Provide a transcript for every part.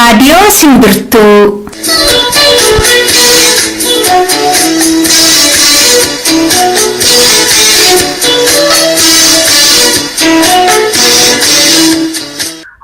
Raadiyoo Simbirtuu.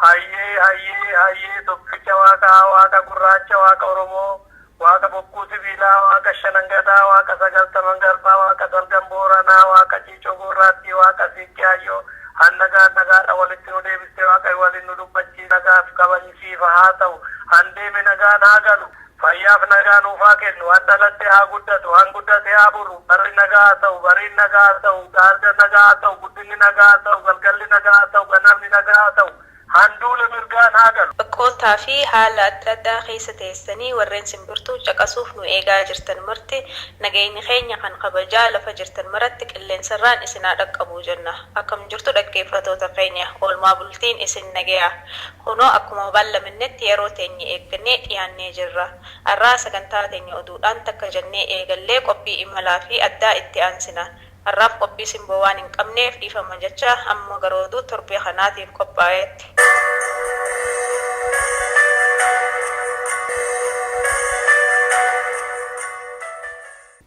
Hayyee hayyee hayyee tokkicha waaqaa waaqa gurraacha waaqa Oromoo waaqa bokkuu sibiilaa waaqa shanangadaa waaqa sagaltaman garbaa waaqa salgan booranaa waaqa ciicoo gurraattii waaqa siiqqee hayyoo hannagaa nagaadha walitti nu deebistee waaqa waliin nu dubbachii nagaaf kabajisiifa haa ta'u handeeme nagaan haa galu fayyaaf nagaa nuuf haa kennu han dhalatte haa guddatu han guddate haa buru barri nagaa haa ta'u bariin nagaa haa ta'u gaarda nagaa haa ta'u guddinni nagaa haa ta'u galgalli nagaa haa ta'u ganamni nagaa haa ta'u handuule mirgaan haa galu. Bakkootaa fi haala adda addaa keessa teessanii warreen Simbirtuu caqasuuf nu eegaa jirtan marti nagayni keenya kan kabajaa lafa jirtan maratti qilleensarraan isin haa dhaqqabu jenna. Akkam jirtu dhaggeeffatoota keenya? Oolmaa bultiin isin nagayaa? Kunoo akkuma baallamannetti yeroo teenya eeggannee dhiyaannee jirra. Arraa sagantaa teenya oduudhaan takka jennee eegallee qophii imalaa fi addaa itti aansina. Har'aaf qophii simboo waan hin qabneef dhiifama jechaa amma gara oduu torbee kanaatiif qophaa'eetti.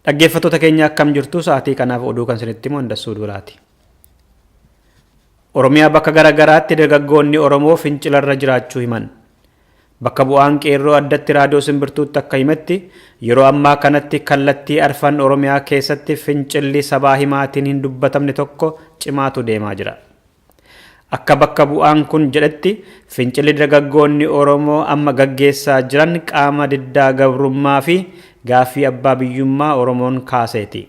Dhaggeeffattoota keenya akkam jirtu sa'aatii kanaaf oduu kan isinitti himu Andassuu Duulaati. Oromiyaa bakka garaagaraatti dargaggoonni Oromoo fincilarra jiraachuu himan. Bakka bu'aan qeerroo addatti raadiyoo simbirtuutti akka himetti yeroo ammaa kanatti kallattii arfan Oromiyaa keessatti fincilli sabaa himaatiin hin dubbatamne tokko cimaatu deemaa jira. Akka bakka bu'aan kun jedhetti fincilli dargaggoonni Oromoo amma gaggeessaa jiran qaama diddaa gabrummaa fi gaaffii abbaa biyyummaa Oromoon kaaseeti.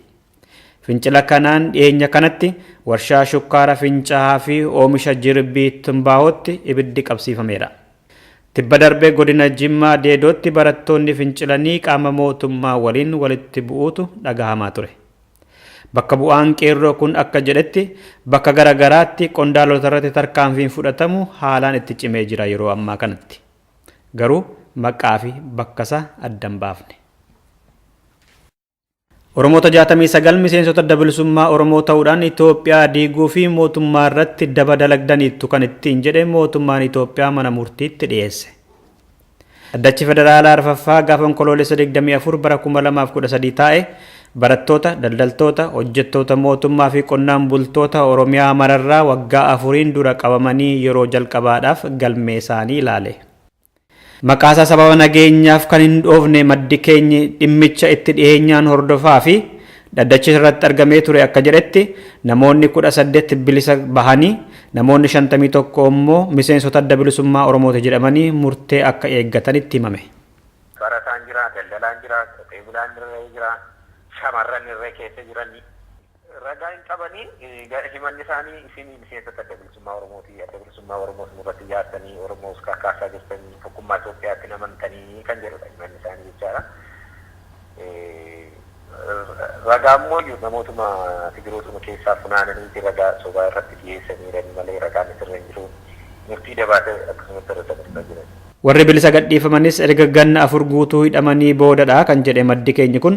Fincila kanaan dhiyeenya kanatti warshaa shukkaara fincaa'aa fi oomisha jirbii Tumbaahootti ibiddi qabsiifameera. Tibba darbe godina Jimmaa Deedootti barattoonni fincilanii qaama mootummaa waliin walitti bu'uutu dhagahamaa ture. Bakka bu'aan qeerroo kun akka jedhetti bakka garaagaraatti qondaalota irratti tarkaanfiin fudhatamu haalaan itti cimee jira yeroo ammaa kanatti. Garuu maqaa fi bakka isaa adda hin baafne. Oromoota 69 miseensota Adda Bilisummaa Oromoo ta'uudhaan Itoophiyaa diiguu fi mootummaa irratti daba dalagdaniittu kan ittiin jedhe mootummaan Itoophiyaa mana murtiitti dhiyeesse. Dhaddachi Federaalaa Arfaffaa gaafa Onkoloolessa 24 bara 2013 taa'e barattoota, daldaltoota, hojjettoota mootummaa fi qonnaan bultoota Oromiyaa mararraa waggaa afuriin dura qabamanii yeroo jalqabaadhaaf galmee isaanii ilaale. Maqaasaa sababa nageenyaaf kan hin dhoofne maddi keenyi dhimmicha itti dhiyeenyaan hordofaa fi dhaddacha irratti argamee ture akka jedhetti namoonni 18 bilisa bahanii namoonni 51 immoo miseensota Adda Bilisummaa Oromooti jedhamanii murtee akka eeggatanitti himame. Barataan jira, daldalaan jira, qotee bulaan irra jira, shamarran irra keessa jirani. Ragaa hin qabani. Himanni isaanii isin miseensota Adda Bilisummaa Oromooti. Adda Bilisummaa Oromoos nurratti ijaartanii, Oromoos kakaasaa jirtanii, tokkummaa Itoophiyaatti hin amantanii kan jedhudha himanni isaanii jechaadha. Ragaa immoo namootuma Tigirootuma keessaa funaananiiti ragaa sobaa irratti dhiyeessaniirani malee ragaan isirra hin jiru. Murtii dabaa ta'e akkasumatti irra dabarsaa jiran. Warri bilisa gadhiifamanis erga ganna afur guutuu hidhamanii boodadha kan jedhe maddi keenyi kun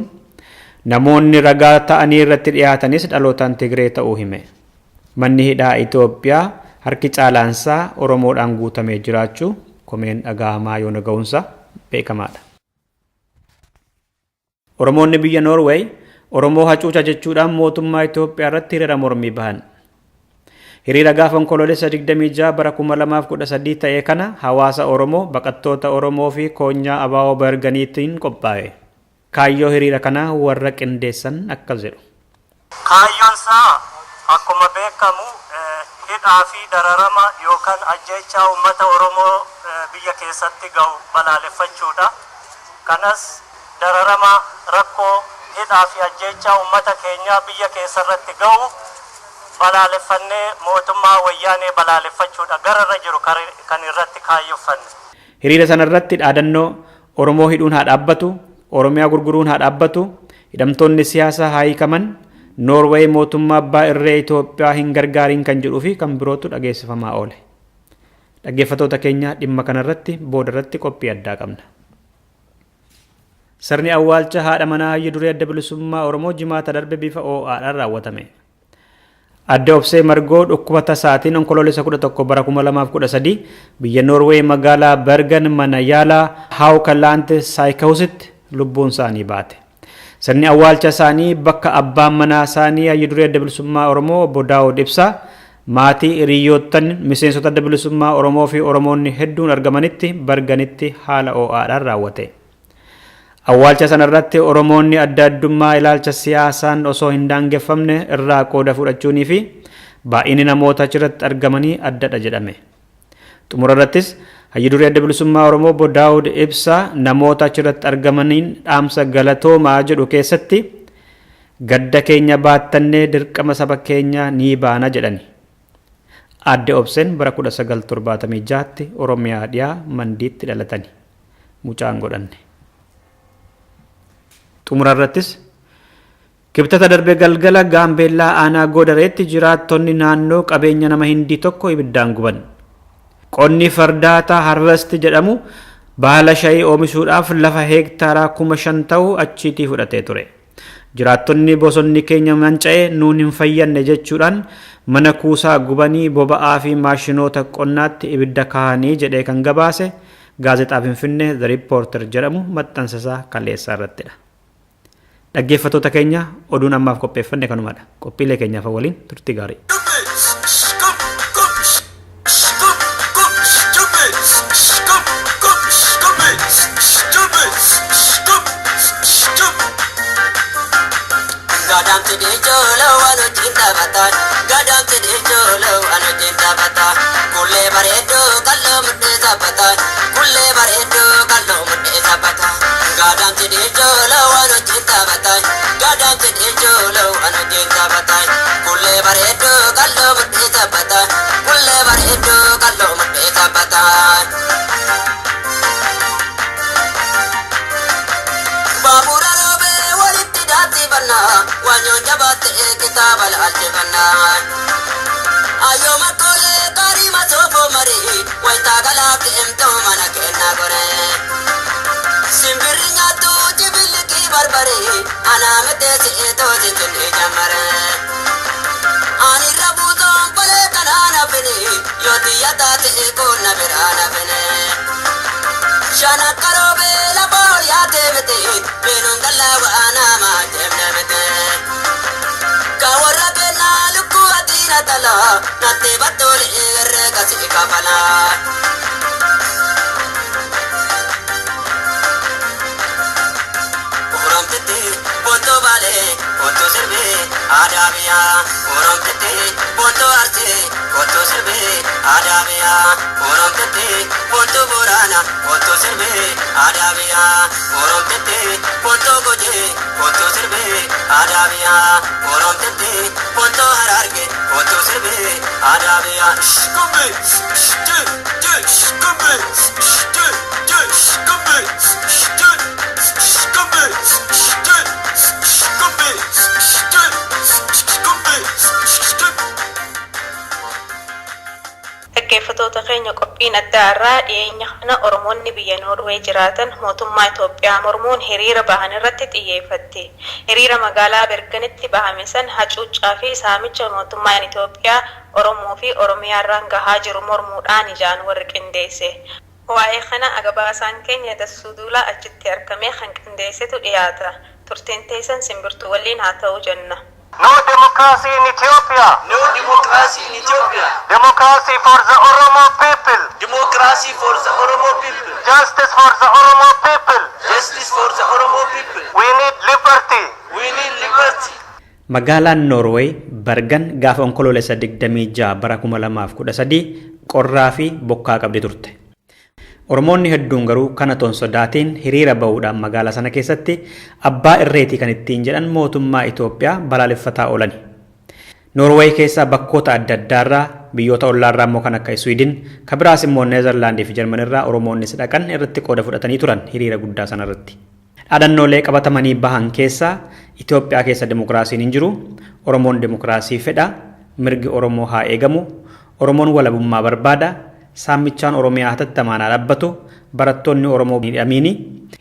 namoonni ragaa ta'anii irratti dhiyaatanis dhalootaan Tigree ta'uu hime. Manni hidhaa Itoophiyaa harki caalaansaa Oromoodhaan guutamee jiraachuu komeen dhagahamaa yoona ga'uunsaa beekamaadha. Oromoonni biyya Noorweey Oromoo hacuuca jechuudhaan mootummaa Itoophiyaa irratti hiriira mormii bahan. Hiriira gaafa Onkoloolessa 26 bara 2013 ta'e kana hawaasa Oromoo, baqattoota Oromoo fi koonyaa Abaawoo Berganiitiin qophaa'e. Kaayyoo hiriira kanaa warra qindeessan akkas jedhu. Kaayyoon isaa akkuma beekamu hidhaa fi dararama yookaan ajjeechaa uummata Oromoo biyya keessatti ga'u balaaleffachuudha. Kanas dararama rakkoo hidhaa fi ajjeechaa uummata keenyaa biyya keessarratti ga'u balaaleffannee mootummaa wayyaanee balaaleffachuudha gararra jiru kan irratti kaayyoffanne. Hiriira sanarratti dhaadannoo Oromoo hidhuun haa dhaabbatu, Oromiyaa gurguruun haa dhaabbatu, hidhamtoonni siyaasaa haa hiikaman, Noorweey mootummaa abbaa irree Itoophiyaa hin gargaariin kan jedhuu fi kan birootu dhageessifamaa oole. Dhaggeeffattoota keenya dhimma kanarratti boodarratti qophii addaa qabna. Sirni awwaalcha haadha manaa hayyu duree Adda Bilisummaa Oromoo jimaata darbe bifa oo'aadhaan raawwatame. Adde Obsee Margoo dhukkuba tasaatiin Onkoloolessa 11 bara 2013 biyya Noorweey magaalaa Bergen mana yaalaa Haawukalaant Saayikawusitti lubbuun isaanii baate. Sirni awwaalcha isaanii bakka abbaan manaa isaanii hayyu duree Adda Bilisummaa Oromoo Obbo Daawud Ibsaa, maatii, hiriyyoottan, miseensota Adda Bilisummaa Oromoo fi Oromoonni hedduun argamanitti Berganitti haala oo'aadhaan raawwate. Awwaalcha sanarratti Oromoonni adda addummaa ilaalcha siyaasaan osoo hin daangeffamne irraa qooda fudhachuunii fi baay'inni namoota achirratti argamanii addadha jedhame. Xumura irrattis Hayyu Duree Adda Bilisummaa Oromoo Obbo Daawud Ibsaa namoota achirratti argamaniin dhaamsa galatoomaa jedhu keessatti gadda keenya baattannee dirqama saba keenyaa ni baana jedhani. Aadde Obseen bara 1976tti Oromiyaa Dhiyaa Mandiitti dhalatani. Mucaa hin godhanne. Xumura irrattis Kibxata darbe galgala Gaambeellaa aanaa Goodareetti jiraattonni naannoo qabeenya nama Hindii tokko ibiddaan guban. Qonni Fardaataa Harvest jedhamu baala shayii oomishuudhaaf lafa heektaaraa 5,000 ta'u achiitii fudhatee ture. Jiraattonni bosonni keenya manca'e nuun hin fayyanne jechuudhaan mana kuusaa gubanii boba'aa fi maashinoota qonnaatti ibidda kaahanii jedhee kan gabaase gaazexaa Finfinnee The Reporter jedhamu maxxansa isaa kaleessaa irrattidha. Dhaggeeffattoota keenya oduun ammaaf qopheeffanne kanumadha. Qophiilee keenyaaf waliin turtii gaarii. Gadamti diijooloo waan wajjin taphataa. Gadamti diijooloo waan wajjin taphataa. Kullee bareedduu kalloo mudhii taphataa. Kullee bareedduu kalloo mudhii taphataa. Gadamti diijooloo waan wajjin taphataa. Gadamti diijooloo waan wajjin taphataa. Kullee bareedduu kalloo mudhii taphataa. Kullee bareedduu kalloo mudhii taphataa. Baabura roobee walitti daattifannaa. Waanyoon jabaattee kitaaba laalchifannaa. Ayyoo makkoolee gaarii masoofoo marii. Wayitaa galaaf deemtuu mana kennaa goree. Simbirri nyaattu jibillikii barbarii. Anaa mitee si'eetoo sitti jammaree. Ani rabuutoon balee kanaa nafini. Yoo xiyya taate kun na biraa nafini. Shanakka roobee lafa ol yaatee miti. Beenuun gallaa wa'aa namaa deemne miti. Ka warra kennaa lukkuu adiina talaa. Natti battooli herreega si kafalaa. Oromtitti boontuu baalee boontuu sirbee aadaa biyyaa. Oromtitti boontuu arsee boontuu sirbee aadaa biyyaa. Oromtitti boontuu booraana boontuu sirbee aadaa biyyaa. Oromtitti boontuu gojee boontuu sirbee aadaa biyyaa. Oromtitti boontuu hararge boontuu sirbee aadaa biyyaa. Shkumbi shti ti shkumbi shti ti shkumbi shti shkumbi shti shkumbi shti shkumbi shti. Dhaggeeffattoota keenya qophiin addaa irraa dhiyeenya kana Oromoonni biyya Noorwee jiraatan mootummaa Itoophiyaa mormuun hiriira bahan irratti xiyyeeffatti. Hiriira magaalaa Berganitti bahame san hacuuccaa fi saamicha mootummaan Itoophiyaa Oromoo fi Oromiyaa irraan gahaa jiru mormuudhaan ijaan warri qindeesse. Waa'ee kana gabaasaan keenya Dassuu Duulaa achitti argamee kan qindeessetu dhiyaata. Turtiin teessan Simbirtuu waliin haa ta'u jenna. No democracy in Ethiopia. No democracy in Ethiopia. Democracy for the Oromo people. Democracy for the Oromo people. Justice for the Oromo people. Justice for the Oromo people. We need liberty. We need liberty. Magaalaan Noorweey Bergan gaafa Onkoloolessa 26 bara 2013 qorraa fi bokkaa qabdi turte. Oromoonni hedduun garuu kana toon sodaatiin hiriira bahuudhaan magaalaa sana keessatti abbaa irreetii kan ittiin jedhan mootummaa Itoophiyaa balaaleffataa oolani. Noorweey keessaa bakkoota adda addaarraa biyyoota ollaarraa immoo kan akka Swiidin, kan biraas immoo Neezerlaandii fi Jarmanirraa Oromoonnis dhaqan irratti qooda fudhatanii turan hiriira guddaa sanarratti. Dhaadannoolee qabatamanii bahan keessaa Itoophiyaa keessa dimokiraasiin hin jiru, Oromoon dimokiraasii fedha, mirgi Oromoo haa eegamu, Oromoon walabummaa barbaada, Saammichaan Oromiyaa hatattamaan haa dhaabbatu, barattoonni Oromoo hin hidhamiini,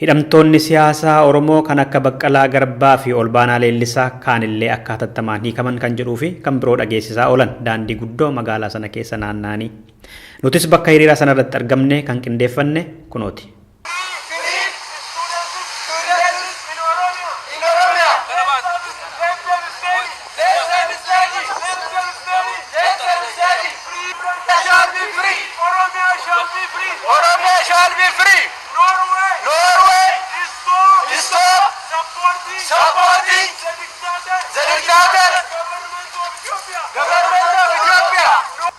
hidhamtoonni siyaasaa Oromoo kan akka Baqqalaa Garbaa fi Olbaanaa Leellisaa kaanillee akka hatattamaan hiikaman kan jedhuu fi kan biroo dhageessisaa oolan daandii guddoo magaalaa sana keessa naanna'anii. Nutis bakka hiriiraa sanarratti argamne kan qindeeffanne kunooti. Oromia shall be free. Norway. Norway. Stop. Supporting. The dictator. Government of Ethiopia.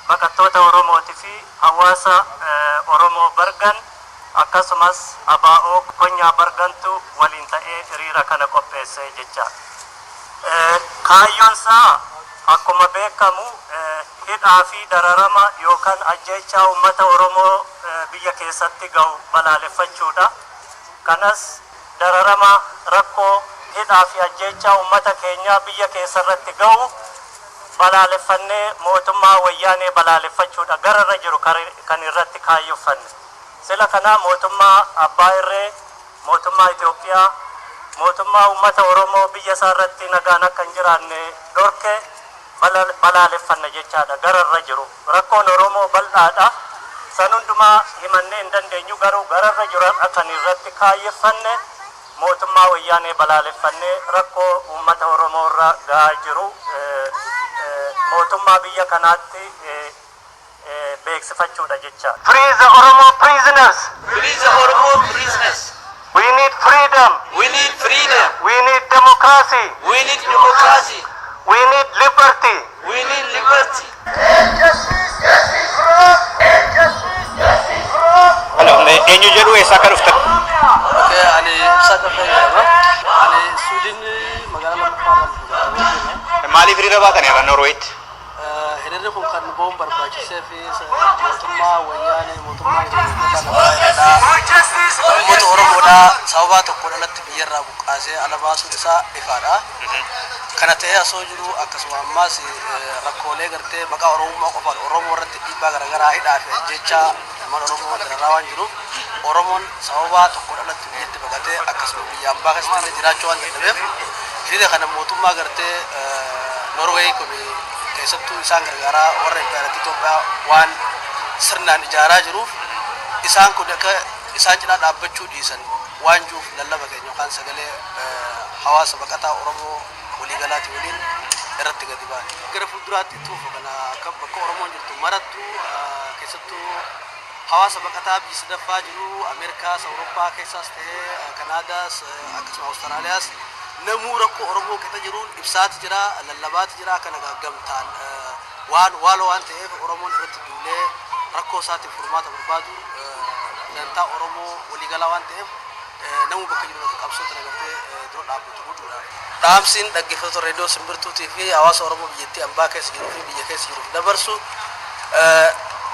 Baqattoota Oromootii fi hawaasa Oromoo Bargan, akkasumas ABO Konyaa Bargantu waliin ta'ee hiriira kana qopheesse jecha. Kaayyoon isaa akkuma beekamu hidhaa fi dararama yookaan ajjeechaa uummata Oromoo biyya keessatti ga'u balaaleffachuudha. Kanas dararama, rakkoo, hidhaa fi ajjeechaa uummata keenyaa biyya keessarratti ga'u balaaleffannee mootummaa Wayyaanee balaaleffachuudha gararra jiru kan irratti kaayyoffanne. Sila kanaa mootummaa abbaa irree, mootummaa Itoophiyaa, mootummaa uummata Oromoo biyya isaa irratti nagaan akka hin jiraanne dhorke balaaleffanna jechaadha gararra jiru. Rakkoon Oromoo bal'aadha. San hundumaa himannee hin dandeenyu, garuu gararra jiru kan irratti kaayyeffanne mootummaa Wayyaanee balaaleffannee rakkoo uummata Oromoo irra gahaa jiru mootummaa biyya kanaatti beeksifachuudha jecha. Free the Oromo prisoners! Free the Oromo prisoners. We need freedom! We need freedom. We need democracy! We need democracy. We need liberty! We need liberty. Eenyu jedhu, eessaa akka dhuftan? Okay, ani Ibsaa Caffee jedhama. Ani Suudin magaalaa lammaffaa irraa. Maaliif hiriira baatan har'a Noorweetti? Hiriirri kun kan ba'uun barbaachisee fi mootummaa Wayyaanee, mootummaa Itoophiyaa uummata Oromoodhaa sababaa tokko dhalatti biyyarraa buqqaasee ala baasuun isaa ifaadha. Kana ta'ee osoo jiru, akkasuma ammaas rakkoolee gartee maqaa Oromummaa qofaan Oromoo irratti dhiibbaa garaagaraa, hidhaa fi ajjechaa ilmaan Oromoo dararaa waan jiruuf, Oromoon sababaa tokko dhalatti biyyatti baqatee akkasuma biyya ambaa keessatti illee jiraachuu waan dadhabeef, hiriira kana mootummaa gartee Norweey kun keessattuu isaan gargaaraa warra impaayeratii Itoophiyaa waan sirnaan ijaaraa jiruuf, isaan kun akka isaan cinaa dhaabbachuu dhiisan waan jiruuf, lallaba keenya yookaan sagalee hawaasa baqataa Oromoo waliigalaati waliin irratti gadi ba'an. Gara fuulduraatti itti fufa. Kana akka bakka Oromoon jirtu marattu, keessattuu hawaasa baqataa biyya sadaffaa jiru, Ameerikaas, Awurooppaa keessaas ta'ee, Kanaadaas, akkasuma Awustiraaliyaas, namuu rakkoo Oromoo qixa jiruun ibsaati jira, lallabaati jira. Kana gamtaan waan waaloo waan ta'eef, Oromoon irratti duulee rakkoo isaatiif furmaata barbaadu dantaa Oromoo waliigalaa waan ta'eef, namuu bakka jiru bakka qabsoo tana gartee dura dhaabbatu godhuudha. Dhaamsiin dhaggeeffattoota reediyoo Simbirtuutii fi hawaasa Oromoo biyyattii ambaa keessa jiruu fi biyya keessa jiruuf dabarsu,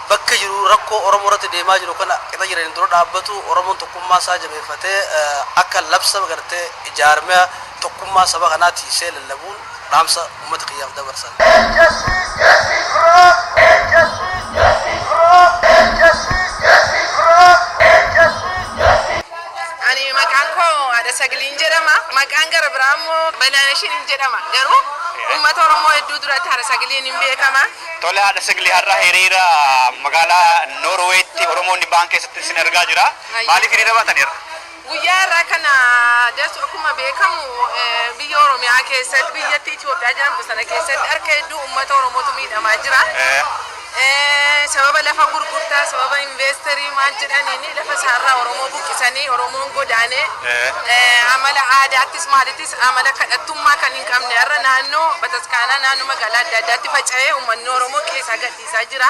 bakka jiru rakkoo Oromoo irratti deemaa jiru kana qixa jiraniin dura dhaabbatu, Oromoon tokkummaa isaa jabeeffatee akka labsa gartee ijaarmaya tokkummaa saba kanaa tiisee lallabuun dhaamsa uummata kiyyaaf dabarsan. Justice for all. Justice for all. Justice for all. Justice. Ani maqaan koo Haadha Sagiliin jedhama. Maqaan gara biraa immoo Balaaneshiin jedhama. Garuu uummata Oromoo hedduu duratti Haadha Sagiliin hin beekama. Tole, Haadha Saglii, har'a hiriira magaalaa Noorweetti Oromoonni ba'an keessatti isin argaa jira. Maaliif hiriira baataniirra? Guyyaa irraa kana jechuun akkuma beekamu biyya Oromiyaa keessatti, biyyatti Itoophiyaa jedhamtu sana keessatti harka hedduu uummata Oromootu miidhamaa jira. Sababa lafa gurgurtaa, sababa investerii maal jedhaniin lafa isaarraa Oromoo buqqisanii, Oromoon godaanee amala aadaattis maalittis amala kadhattummaa kan hin qabne har'a naannoo bataskaanaa, naannoo magaalaa adda addaatti faca'ee uummanni Oromoo keessaa gadhiisaa jira.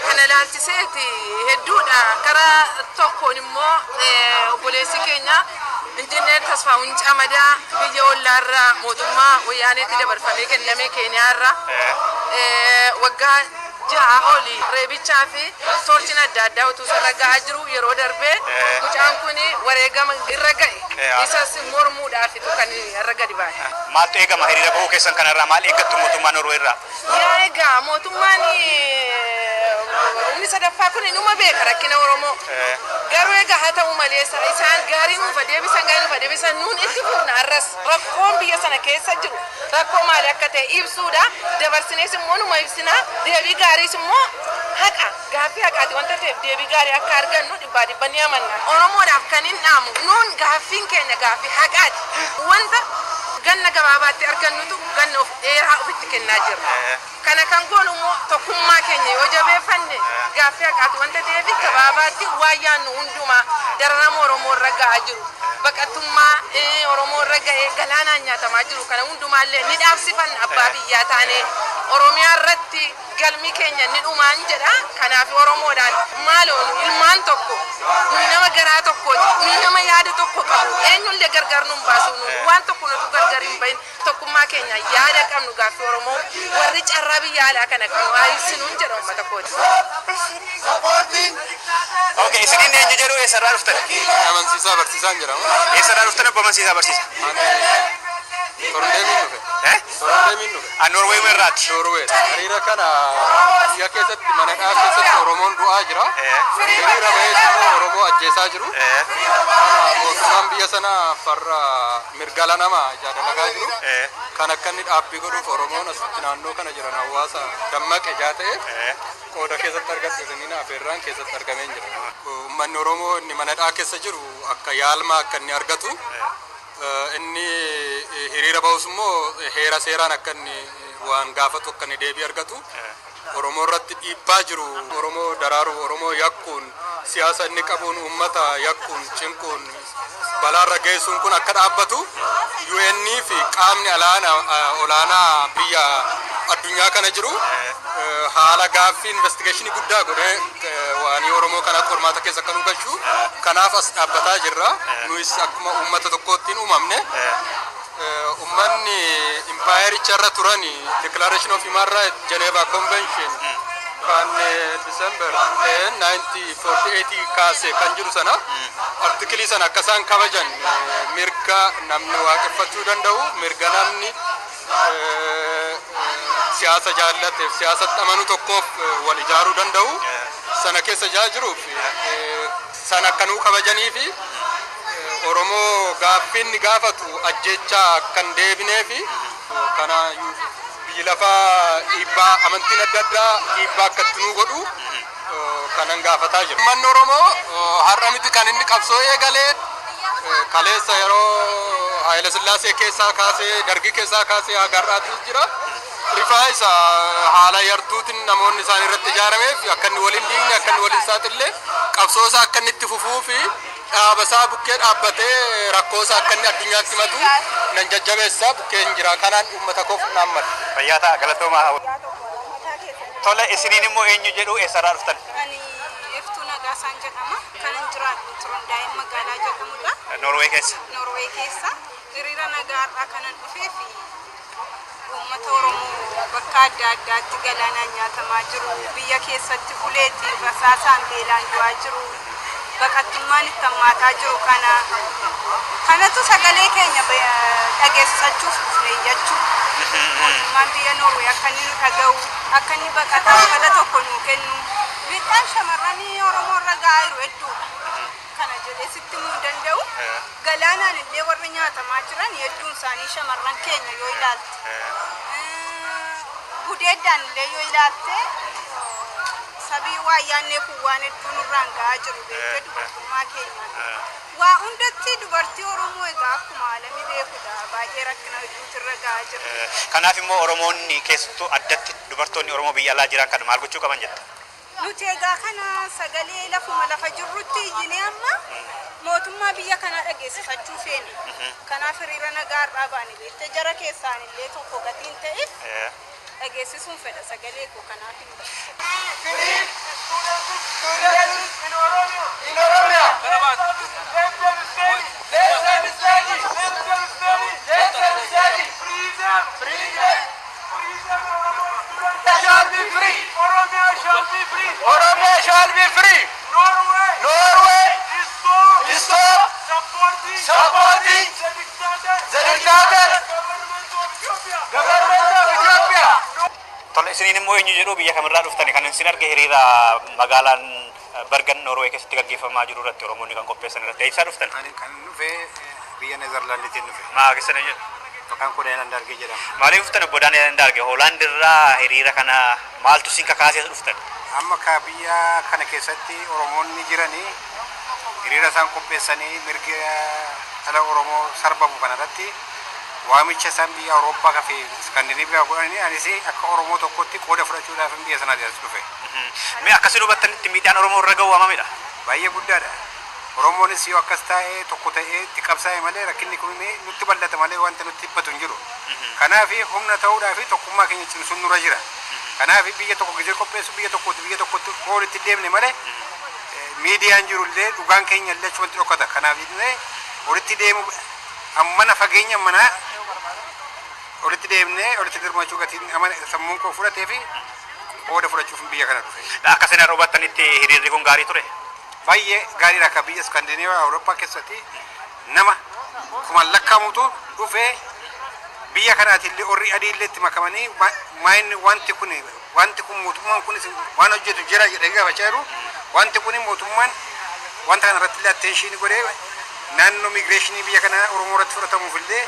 Kana ilaalchiseeti hedduudha. Karaa tokkoon immoo obboleessi keenya Injiinar Tasfaa'uun Camadaa biyya ollaarraa mootummaa Wayyaaneetti dabarfamee kenname Keeniyaarraa waggaa 6 oli reebichaa fi toorchiin adda addaa utuu isarra ga'aa jiru yeroo darbee mucaan kun wareegama irra ga'e, isas mormuudhaaf kan irra gadi baane. Maaltu eegama hiriira bahuu keessan kanarraa? Maal eeggattu mootummaa Noorwee irraa? Yaa, egaa mootummaan Humni sadaffaa kun inuma beeka rakkina Oromoo. Garuu egaa haa ta'u malee isaan gaarii nuuf deebisan, gaarii nuuf deebisan, nuun itti fufna. Arras rakkoon biyya sana keessa jiru rakkoo maali akka ta'e ibsuudha. Dabarsinees immoo numa ibsina. Deebii gaariis immoo haqa gaaffii haqaati wanta ta'eef deebii gaarii akka argannu dhibbaa dhibba ni amanna. Oromoodhaaf kan hin dhaamu, nuun gaaffiin keenya gaaffii haqaati. Wanta ganna gabaabaatti argannutu ganna of dheeraa ofitti kennaa jirra. Kana kan goonu immoo tokkummaa keenya yoo jabeeffanne, gaaffii haqaati wanta ta'eef gabaabaatti waan yaannu hundumaa, dararama Oromoo irra ga'aa jiru, baqattummaa Oromoo irra ga'ee galaanaan nyaatamaa jiru kana hundumaallee ni dhaabsifanna. Abbaa biyyaa taanee Oromiyaa irratti galmi keenya ni dhumaan jedha. Kanaaf Oromoodhaan maaloo, nu ilmaan tokko, nuyi nama garaa tokkooti, nuyi nama yaada tokko qabu, eenyullee gargar nun baasu. Nu waan tokko nutu gargar hin bahin. Tokkummaa keenya yaada qabnu, gaaffii Oromoo warri carraa biyya alaa kana qabnu haa ibsinuun jedha uummata kooti. Okay, isiniin eenyu jedhu, eessarraa dhuftan? Amansiisaa Barsiisaan jedhama. Eessarraa dhuftan, obbo Amansiisaa Barsiisa? Torndeemiin dhufe. Eh? Torndeemiin dhufe. An Norwee irraati. Norwee. Hiriira kana biyya keessatti mana dhaa keessatti Oromoon du'aa jira. Hiriira ba'ees immoo Oromoo ajjeesaa jiru. Kana mootummaan biyya sana farra mirga dhala namaa ijaa dalagaa jiru. Kan akka inni dhaabbii godhuuf Oromoon asitti naannoo kana jiran hawaasa dammaqe ijaa ta'e qooda keessatti argadhu isiniin afeerraan keessatti argamee jira. Uummanni Oromoo inni mana dhaa keessa jiru akka yaalmaa akka inni argatu, inni hiriira ba'us immoo heera seeraan akka inni waan gaafatu akka inni deebii argatu, Oromoo irratti dhiibbaa jiru, Oromoo daraaru, Oromoo yakkuun, siyaasa inni qabuun uummata yakkuun, cinquun, balaarra geessuun kun akka dhaabbatu, UN fi qaamni olaanaa biyya addunyaa kana jiru haala gaaffii investigation guddaa godhee waan Oromoo kana qormaata keessa akka nu galchu kanaaf as dhaabbataa jirra. Nuyis akkuma uummata tokkoottiin uumamne, uummanni impaayericha irra turan Declaration of Human Rights, Geneva Convention kan December 10, 1948 kaase kan jiru sana, article sana akka isaan kabajan, mirga namni waaqeffachuu danda'u, mirga namni siyaasa jaallateef siyaasatti amanu tokkoof wal ijaaruu danda'u sana keessa jaa jiruuf sana akka nuu kabajanii fi Oromoo gaaffiin gaafatu ajjechaa kan deebinee fi kana biyyi lafaa dhiibbaa amantiin adda addaa dhiibbaa akka itti nuu godhu kanan gaafataa jira. Uummanni Oromoo har'a miti kan inni qabsoo eegalee. Kaleessa yeroo Haayila Sillaasee keessaa kaasee, Dargii keessaa kaasee haga har'aatti jira. Rifaa isa haala yartuutiin namoonni isaan irratti ijaarameef akka inni waliin diigne, akka inni waliin saaxillee, qabsoo isaa akka inni itti fufuu fi dhaaba isaa bukkee dhaabbatee rakkoo isaa akka inni addunyaatti himatu nan jajjabeessa, bukkee hin jira. Kanaan uummata koof naammadha. Fayyaa ta'a, galatoomaa. Tole, isiniin immoo eenyu jedhu, eessarraa dhuftan? Ani Iftuu Nagaasaan jedhama. Kanan jiraadhu Turundaa'in magaalaa jedhamudha. Norwee keessa. Norwee keessa. Hiriira nagaa har'aa kanan dhufee fi uummata Oromoo bakka adda addaatti galaanaan nyaatamaa jiru, biyya keessatti uleetiin rasaasaan beelaan du'aa jiru, baqattummaan itti hammaataa jiru kana kanatu sagalee keenya dhageessisachuuf dhufne jechuudha. Mootummaan biyya Norwee akka inni nu dhaga'u, akka inni baqataa uffata tokko nuu kennu. Miidhaan shamarranii Oromoo irra ga'aa jiru hedduudha. Kana jedhee sitti himuu hin danda'u. Galaanaan illee warri nyaatamaa jiran hedduun isaanii shamarran keenya yoo ilaalte. Gudeeddaan illee yoo ilaalte, sabii waa yaannee kun waan hedduu nurraan ga'aa jiru beektee dubartummaa keenyaan. Waa hundatti dubartii Oromoo egaa akkuma alamii beekudha, baay'ee rakkina hedduutu irra ga'aa jira. Kanaaf immoo Oromoonni, keessattuu addatti dubartoonni Oromoo biyya alaa jiran kana maal gochuu qaban jetta? Nuti egaa kana sagalee lafuma lafa jirrutti iyyinee amma mootummaa biyya kanaa dhageessifachuu feena. Kanaaf hiriira nagaa har'aa baane beektee, jara keessaan illee tokko gatiin ta'eef dhageessisuun fedha sagalee koo, kanaaf hin bahe. In Oromia! Let them stay! Let them stay! Let them stay! Let them stay! Free them! Free them! Free them! Shall be free! Oromia shall be free! Oromia shall be free! Norway! Norway! Stop! Stop! Supporting! Supporting! The dictator! The dictator! Government of Ethiopia! Government of Ethiopia! Tole, Tole, isiniin immoo eenyu jedhu, biyya kamirraa dhuftani? Kan isin arge hiriira magaalaan Bergen Norway keessatti gaggeeffamaa jiru irratti, Oromoonni kan qopheessan irratti, eessaa dhuftan? Ani kan dhufe biyya Neezerlaandiitiin dhufe. Maa keessan eenyu? Maqaan koo Daani'el Andaargee jedhama. Maaliif dhuftan, obbo Daani'el Andaargee? Hoolaand irraa hiriira kana maaltu isin kakaasee dhuftan? Amma ka biyya kana keessatti Oromoonni jiranii hiriira isaan qopheessanii mirga dhala Oromoo sarbamu kanarratti waamicha isaan biyya Awurooppaa fi Iskandinaaviyaa godhanii, anis akka Oromoo tokkotti qooda fudhachuudhaaf biyya sanaati as dhufe. Mee akkasii hubattanitti miidhaan Oromoo irra ga'u hammamidha? Baay'ee guddaadha. Oromoonis yoo akkas taa'ee tokko ta'ee itti qabsaa'e malee rakkinni kun nutti bal'ata malee wanta nutti dhiphatu hin jiru. Kanaaf humna ta'uudhaa fi tokkummaa keenya cimsuun nurra jira. Kanaaf biyya tokko gisee qopheessu biyya tokkotti biyya tokkotti walitti deemne malee miidiyaan jiru illee dhugaan keenya illee achumatti dhokata. Kanaaf illee walitti deemu ammana fageenya manaa walitti deemnee walitti dirmachuu gatiin sammuun koo fudhatee fi qooda fudhachuuf biyya kana dhufe. Akka isin hubattanitti hiriirri kun gaarii ture? Baay'ee gaariidha. Akka biyya Iskandinaaviyaa Awurooppaa keessatti nama kumaan lakkaa'amutu dhufee, biyya kanaati illee warri adii illee itti makamanii, maayinni wanti kun mootummaan kun waan hojjetu jira jedhanii gaafachaa jiru. Wanti kun mootummaan wanta kana irratti illee attention godhee naannoo migration biyya kanaa Oromoo irratti fudhatamuuf illee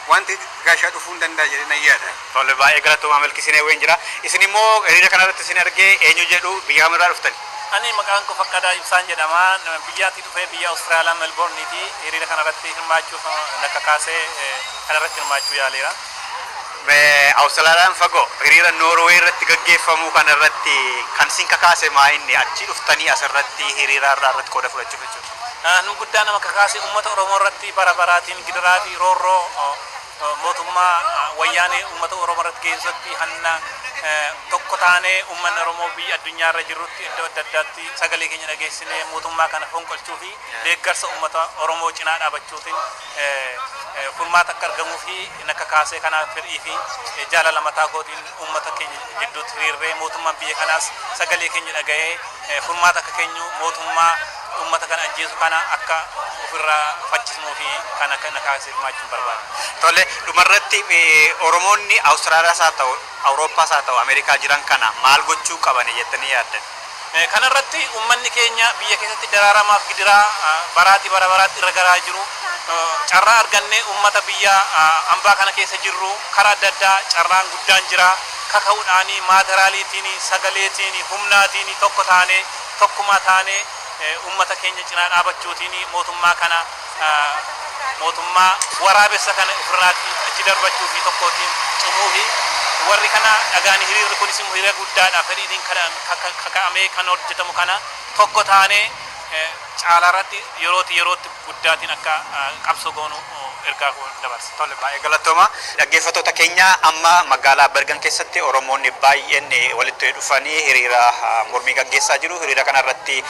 wanti gaashaa dhufuu hin danda'a jedhee nan yaada. Tole, baay'ee galatoomaa. Milkisinee wayin jira. Isin immoo hiriira kana irratti isin argee, eenyu jedhu, biyya kamirraa dhuftani? Ani maqaan koo Faqqadaa Ibsaan jedhama. Biyyaatti dhufee biyya Awustiraaliyaa Melbourneeti. Hiriira kanarratti hirmaachuuf nakka kaasee kanarratti hirmaachuu yaaleera. Awustiraaliyaan fagoo, hiriira Noorwee irratti gaggeeffamu kana irratti kan isin kakaase maa inni achi dhuftanii asirratti hiriira irraa irratti qooda fudhachuuf jechuudha? Nu guddaa nama kakaase uummata Oromoo irratti bara baraatiin gidiraa fi roorroo mootummaa wayyaanee uummata Oromoo irratti geessisutti hanna tokko taanee uummanni Oromoo biyya addunyaa irra jirrutti iddoo adda addaatti sagalee keenya dhageessinee mootummaa kana fonqolchuu fi deeggarsa uummata Oromoo cinaa dhaabachuutiin furmaata akka argamuu fi akka kaasee kanaaf fedhii fi jaalala mataa kootiin uummata keenya jidduutti hiriirree mootummaan biyya kanaas sagalee keenya dhagahee furmaata akka keenyu, mootummaa uummata kana ajjeesu kana akka ofirraa faccisnuu fi kan akka na kaasee hirmaachuun barbaada. Tole, dhumarratti Oromoonni Awustiraaliyaas haa ta'u, Awurooppaas haa ta'u, Ameerikaa jiran kana maal gochuu qabani jettanii yaaddan? Kanarratti uummanni keenya biyya keessatti dararamaaf gidiraa baraati bara baraatti irra garaa jiru, carraa argannee uummata biyya ambaa kana keessa jirru karaa adda addaa carraan guddaan jira, kaka'uudhaanii maateraaliitiin, sagaleetiin, humnaatiin tokko taanee, tokkumaa taanee uummata keenya cinaa dhaabachuutiin mootummaa kana, mootummaa waraabessa kana ofirraatti achi darbachuu fi tokkootiin cimuu fi warri kana dhagaan hiriirri kunis immoo hiriira guddaadha, fedhiitiin kaka'amee kan hojjetamu kana tokko taanee caalaarratti yerootti yerootti guddaatiin akka qabsoo goonu ergaa dabarsa. Tole, baay'ee galatooma. Dhaggeeffattoota keenya, amma magaalaa Bergen keessatti Oromoonni baay'een walitti dhufanii hiriira mormii gaggeessaa jiru. Hiriira kana irratti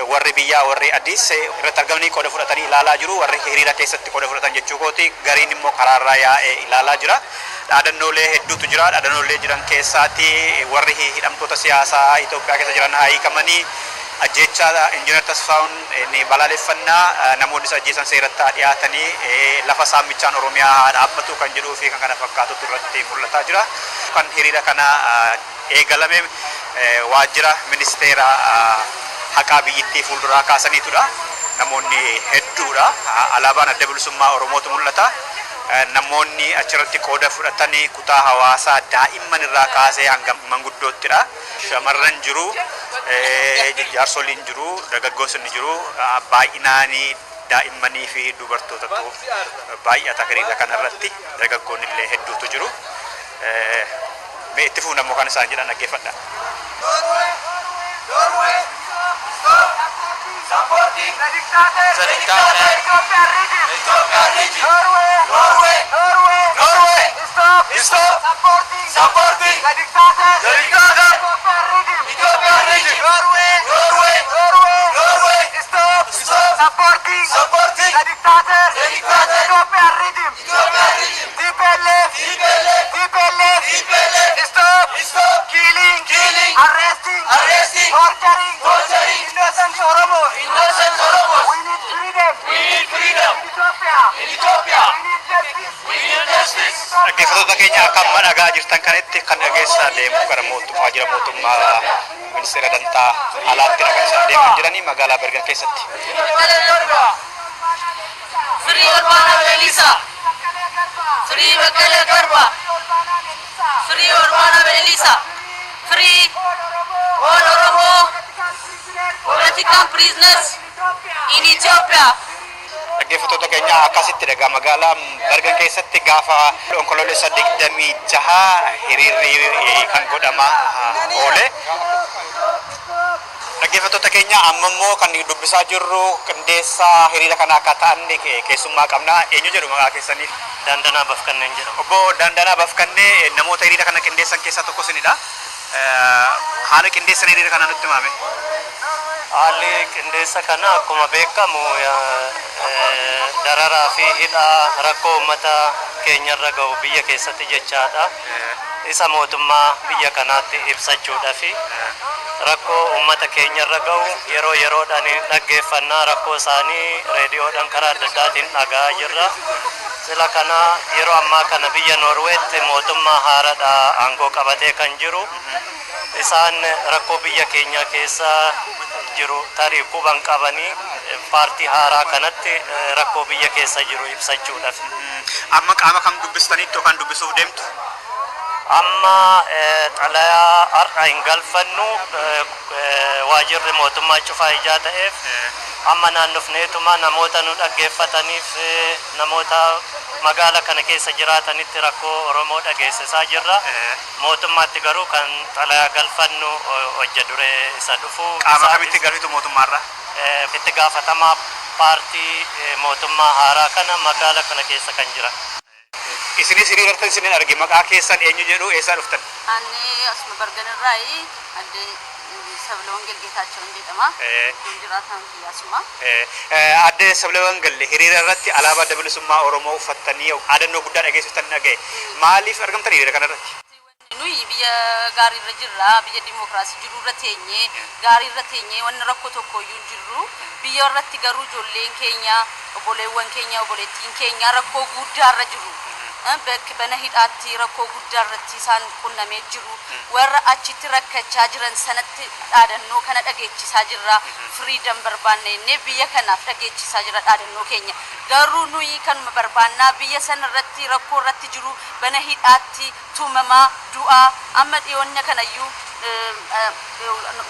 warri biyyaa, warri adiis irratti argamanii qooda fudhatanii ilaalaa jiru. Warri hiriira keessatti qooda fudhatan jechuu kooti. Gariin immoo karaarraa yaa'ee ilaalaa jira. Dhaadannoolee hedduutu jira. Dhaadannoolee jiran keessaati warri hidhamtoota siyaasaa Itoophiyaa keessa jiran haa hiikamanii, ajjeechaa Injiinar Tasfaa'uun ni balaaleffannaa, namoonni isa ajjeesan seeratti haa dhiyaatanii, lafa saamichaan Oromiyaa haa dhaabbatu kan jedhuu fi kan kana fakkaatutu irratti mul'ataa jira. Kan hiriira kana eegalame waajjira ministeera haqaa biyyittii fuulduraa kaasaniitudha. Namoonni hedduudha. Alaabaan Adda Bilisummaa Oromootu mul'ata. Namoonni achirratti qooda fudhatanii kutaa hawaasaa daa'imman irraa kaasee hanga manguddoottidha. Shamarran jiru, jaarsoliin jiru, dargaggoosni jiru, baay'inaanii daa'immanii fi dubartootatu baay'ata hiriira kanarratti, dargaggoonni illee hedduutu jiru. Mee itti fuun ammoo kan isaan jedhan dhaggeeffadha. Norway, stop supporting the dictator. The dictator. Ethiopian regime. Ethiopian regime. Norway. Norway. Norway. Norway. Stop. Stop supporting. Supporting the dictator. The dictator. Ethiopian regime. Ethiopian regime. Norway. Norway. Norway. Norway. Stop. Stop supporting. Supporting the dictator. The dictator. Ethiopian regime. Ethiopian regime. TPLF. TPLF. TPLF. TPLF. Stop. Stop killing. Killing. Arresting. Arresting. Torturing. Torturing. Innocent Oromos. Innocent Oromos. We need freedom. We need freedom. In Ethiopia. In Ethiopia. Dhaggeeffattoota keenya akka amma dhagaa jirtan kanatti kan dhageessaa deemu gara mootummaa jira mootummaa ministeera dantaa alaatti kan isaan deemaa jiranii magaalaa Bergen keessatti. Free Olbana Belisa. Free Bekele Garba. Free Olbana Belisa. Free all Oromo political prisoners in Ethiopia. Dhaggeeffattoota keenya, akkasitti dhagaa magaalaa Bergen keessatti gaafa Onkoloolessa 26 hiriirri kan godhama oole. Dhaggeeffattoota keenya, amma immoo kan dubbisaa jirru qindeessaa hiriira kana akka ta'an keessummaa qabna. Eenyu jedhu maqaa keessaniif? Daandanaa Bafkanneen jedhama. Obbo Daandanaa Bafkannee, namoota hiriira kana qindeessan keessaa tokko isinidha. Haala qindeessan hiriira kana nutti himame. Haalli qindeessa kana akkuma beekamu dararaa fi hidhaa rakkoo uummata keenyarra gahu biyya keessatti jechaadha. Isa mootummaa biyya kanaatti ibsachuudha fi rakkoo uummata keenyarra gahu yeroo yeroodhaan dhaggeeffannaa, rakkoo isaanii reediyoodhaan karaa adda addaatiin dhaga'aa jirra. Sila kana yeroo ammaa kana biyya Noorweetti mootummaa haaraadha aangoo qabatee kan jiru. Isaan rakkoo biyya keenya keessa jiru tarii quban qabanii paartii haaraa kanatti rakkoo biyya keessa jiru ibsachuudhaaf. Amma qaama kam dubbistaniitti yookaan dubbisuuf deemtu? Amma xalayaa har'a hin galfannu, waajirri mootummaa cufaa ijaa ta'eef. Amma naannofneetuma namoota nu dhaggeeffataniif, namoota magaala kana keessa jiraatanitti rakkoo Oromoo dhageessisaa jirra. Mootummaatti garuu kan xalayaa galfannu hojja duree isa dhufu. Qaama kamitti galfitu mootummaarra? Itti gaafatamaa paartii mootummaa haaraa kana magaala kana keessa kan jira. Isinis hiriirartan isinin arge, maqaa keessan eenyu jedhu, eessaa dhuftan? Ani asuma Bergenirraayi, adde Sabla Geetaachoon jedhama. Iddoon jiraataan kiyya asuma. Adde Sabla Wangalle, hiriira irratti alaabaa Adda Bilisummaa Oromoo uffattanii dhaadannoo guddaa dhageessiftan dhagaye. Maaliif argamtan hiriira kana irratti? Nuyi biyya gaariirra jirra, biyya dimookiraasii jirurra teenyee, gaariirra teenyee, wanni rakkoo tokko iyyuu hin jirru. Biyya irratti garuu ijoolleen keenya, obboleewwan keenya, obboleettiin keenya rakkoo guddaarra jiru. Bakki bana hidhaatti rakkoo guddaa irratti isaan qunnamee jiru. Warra achitti rakkachaa jiran sanatti dhaadannoo kana dhageechisaa jirra. Freedom barbaanna jennee biyya kanaaf dhageechisaa jira dhaadannoo keenya. Garuu nuyi kanuma barbaannaa, biyya sana irratti rakkoo irratti jiru, bana hidhaatti tumamaa, du'aa, amma dhiyoonna kanayyuu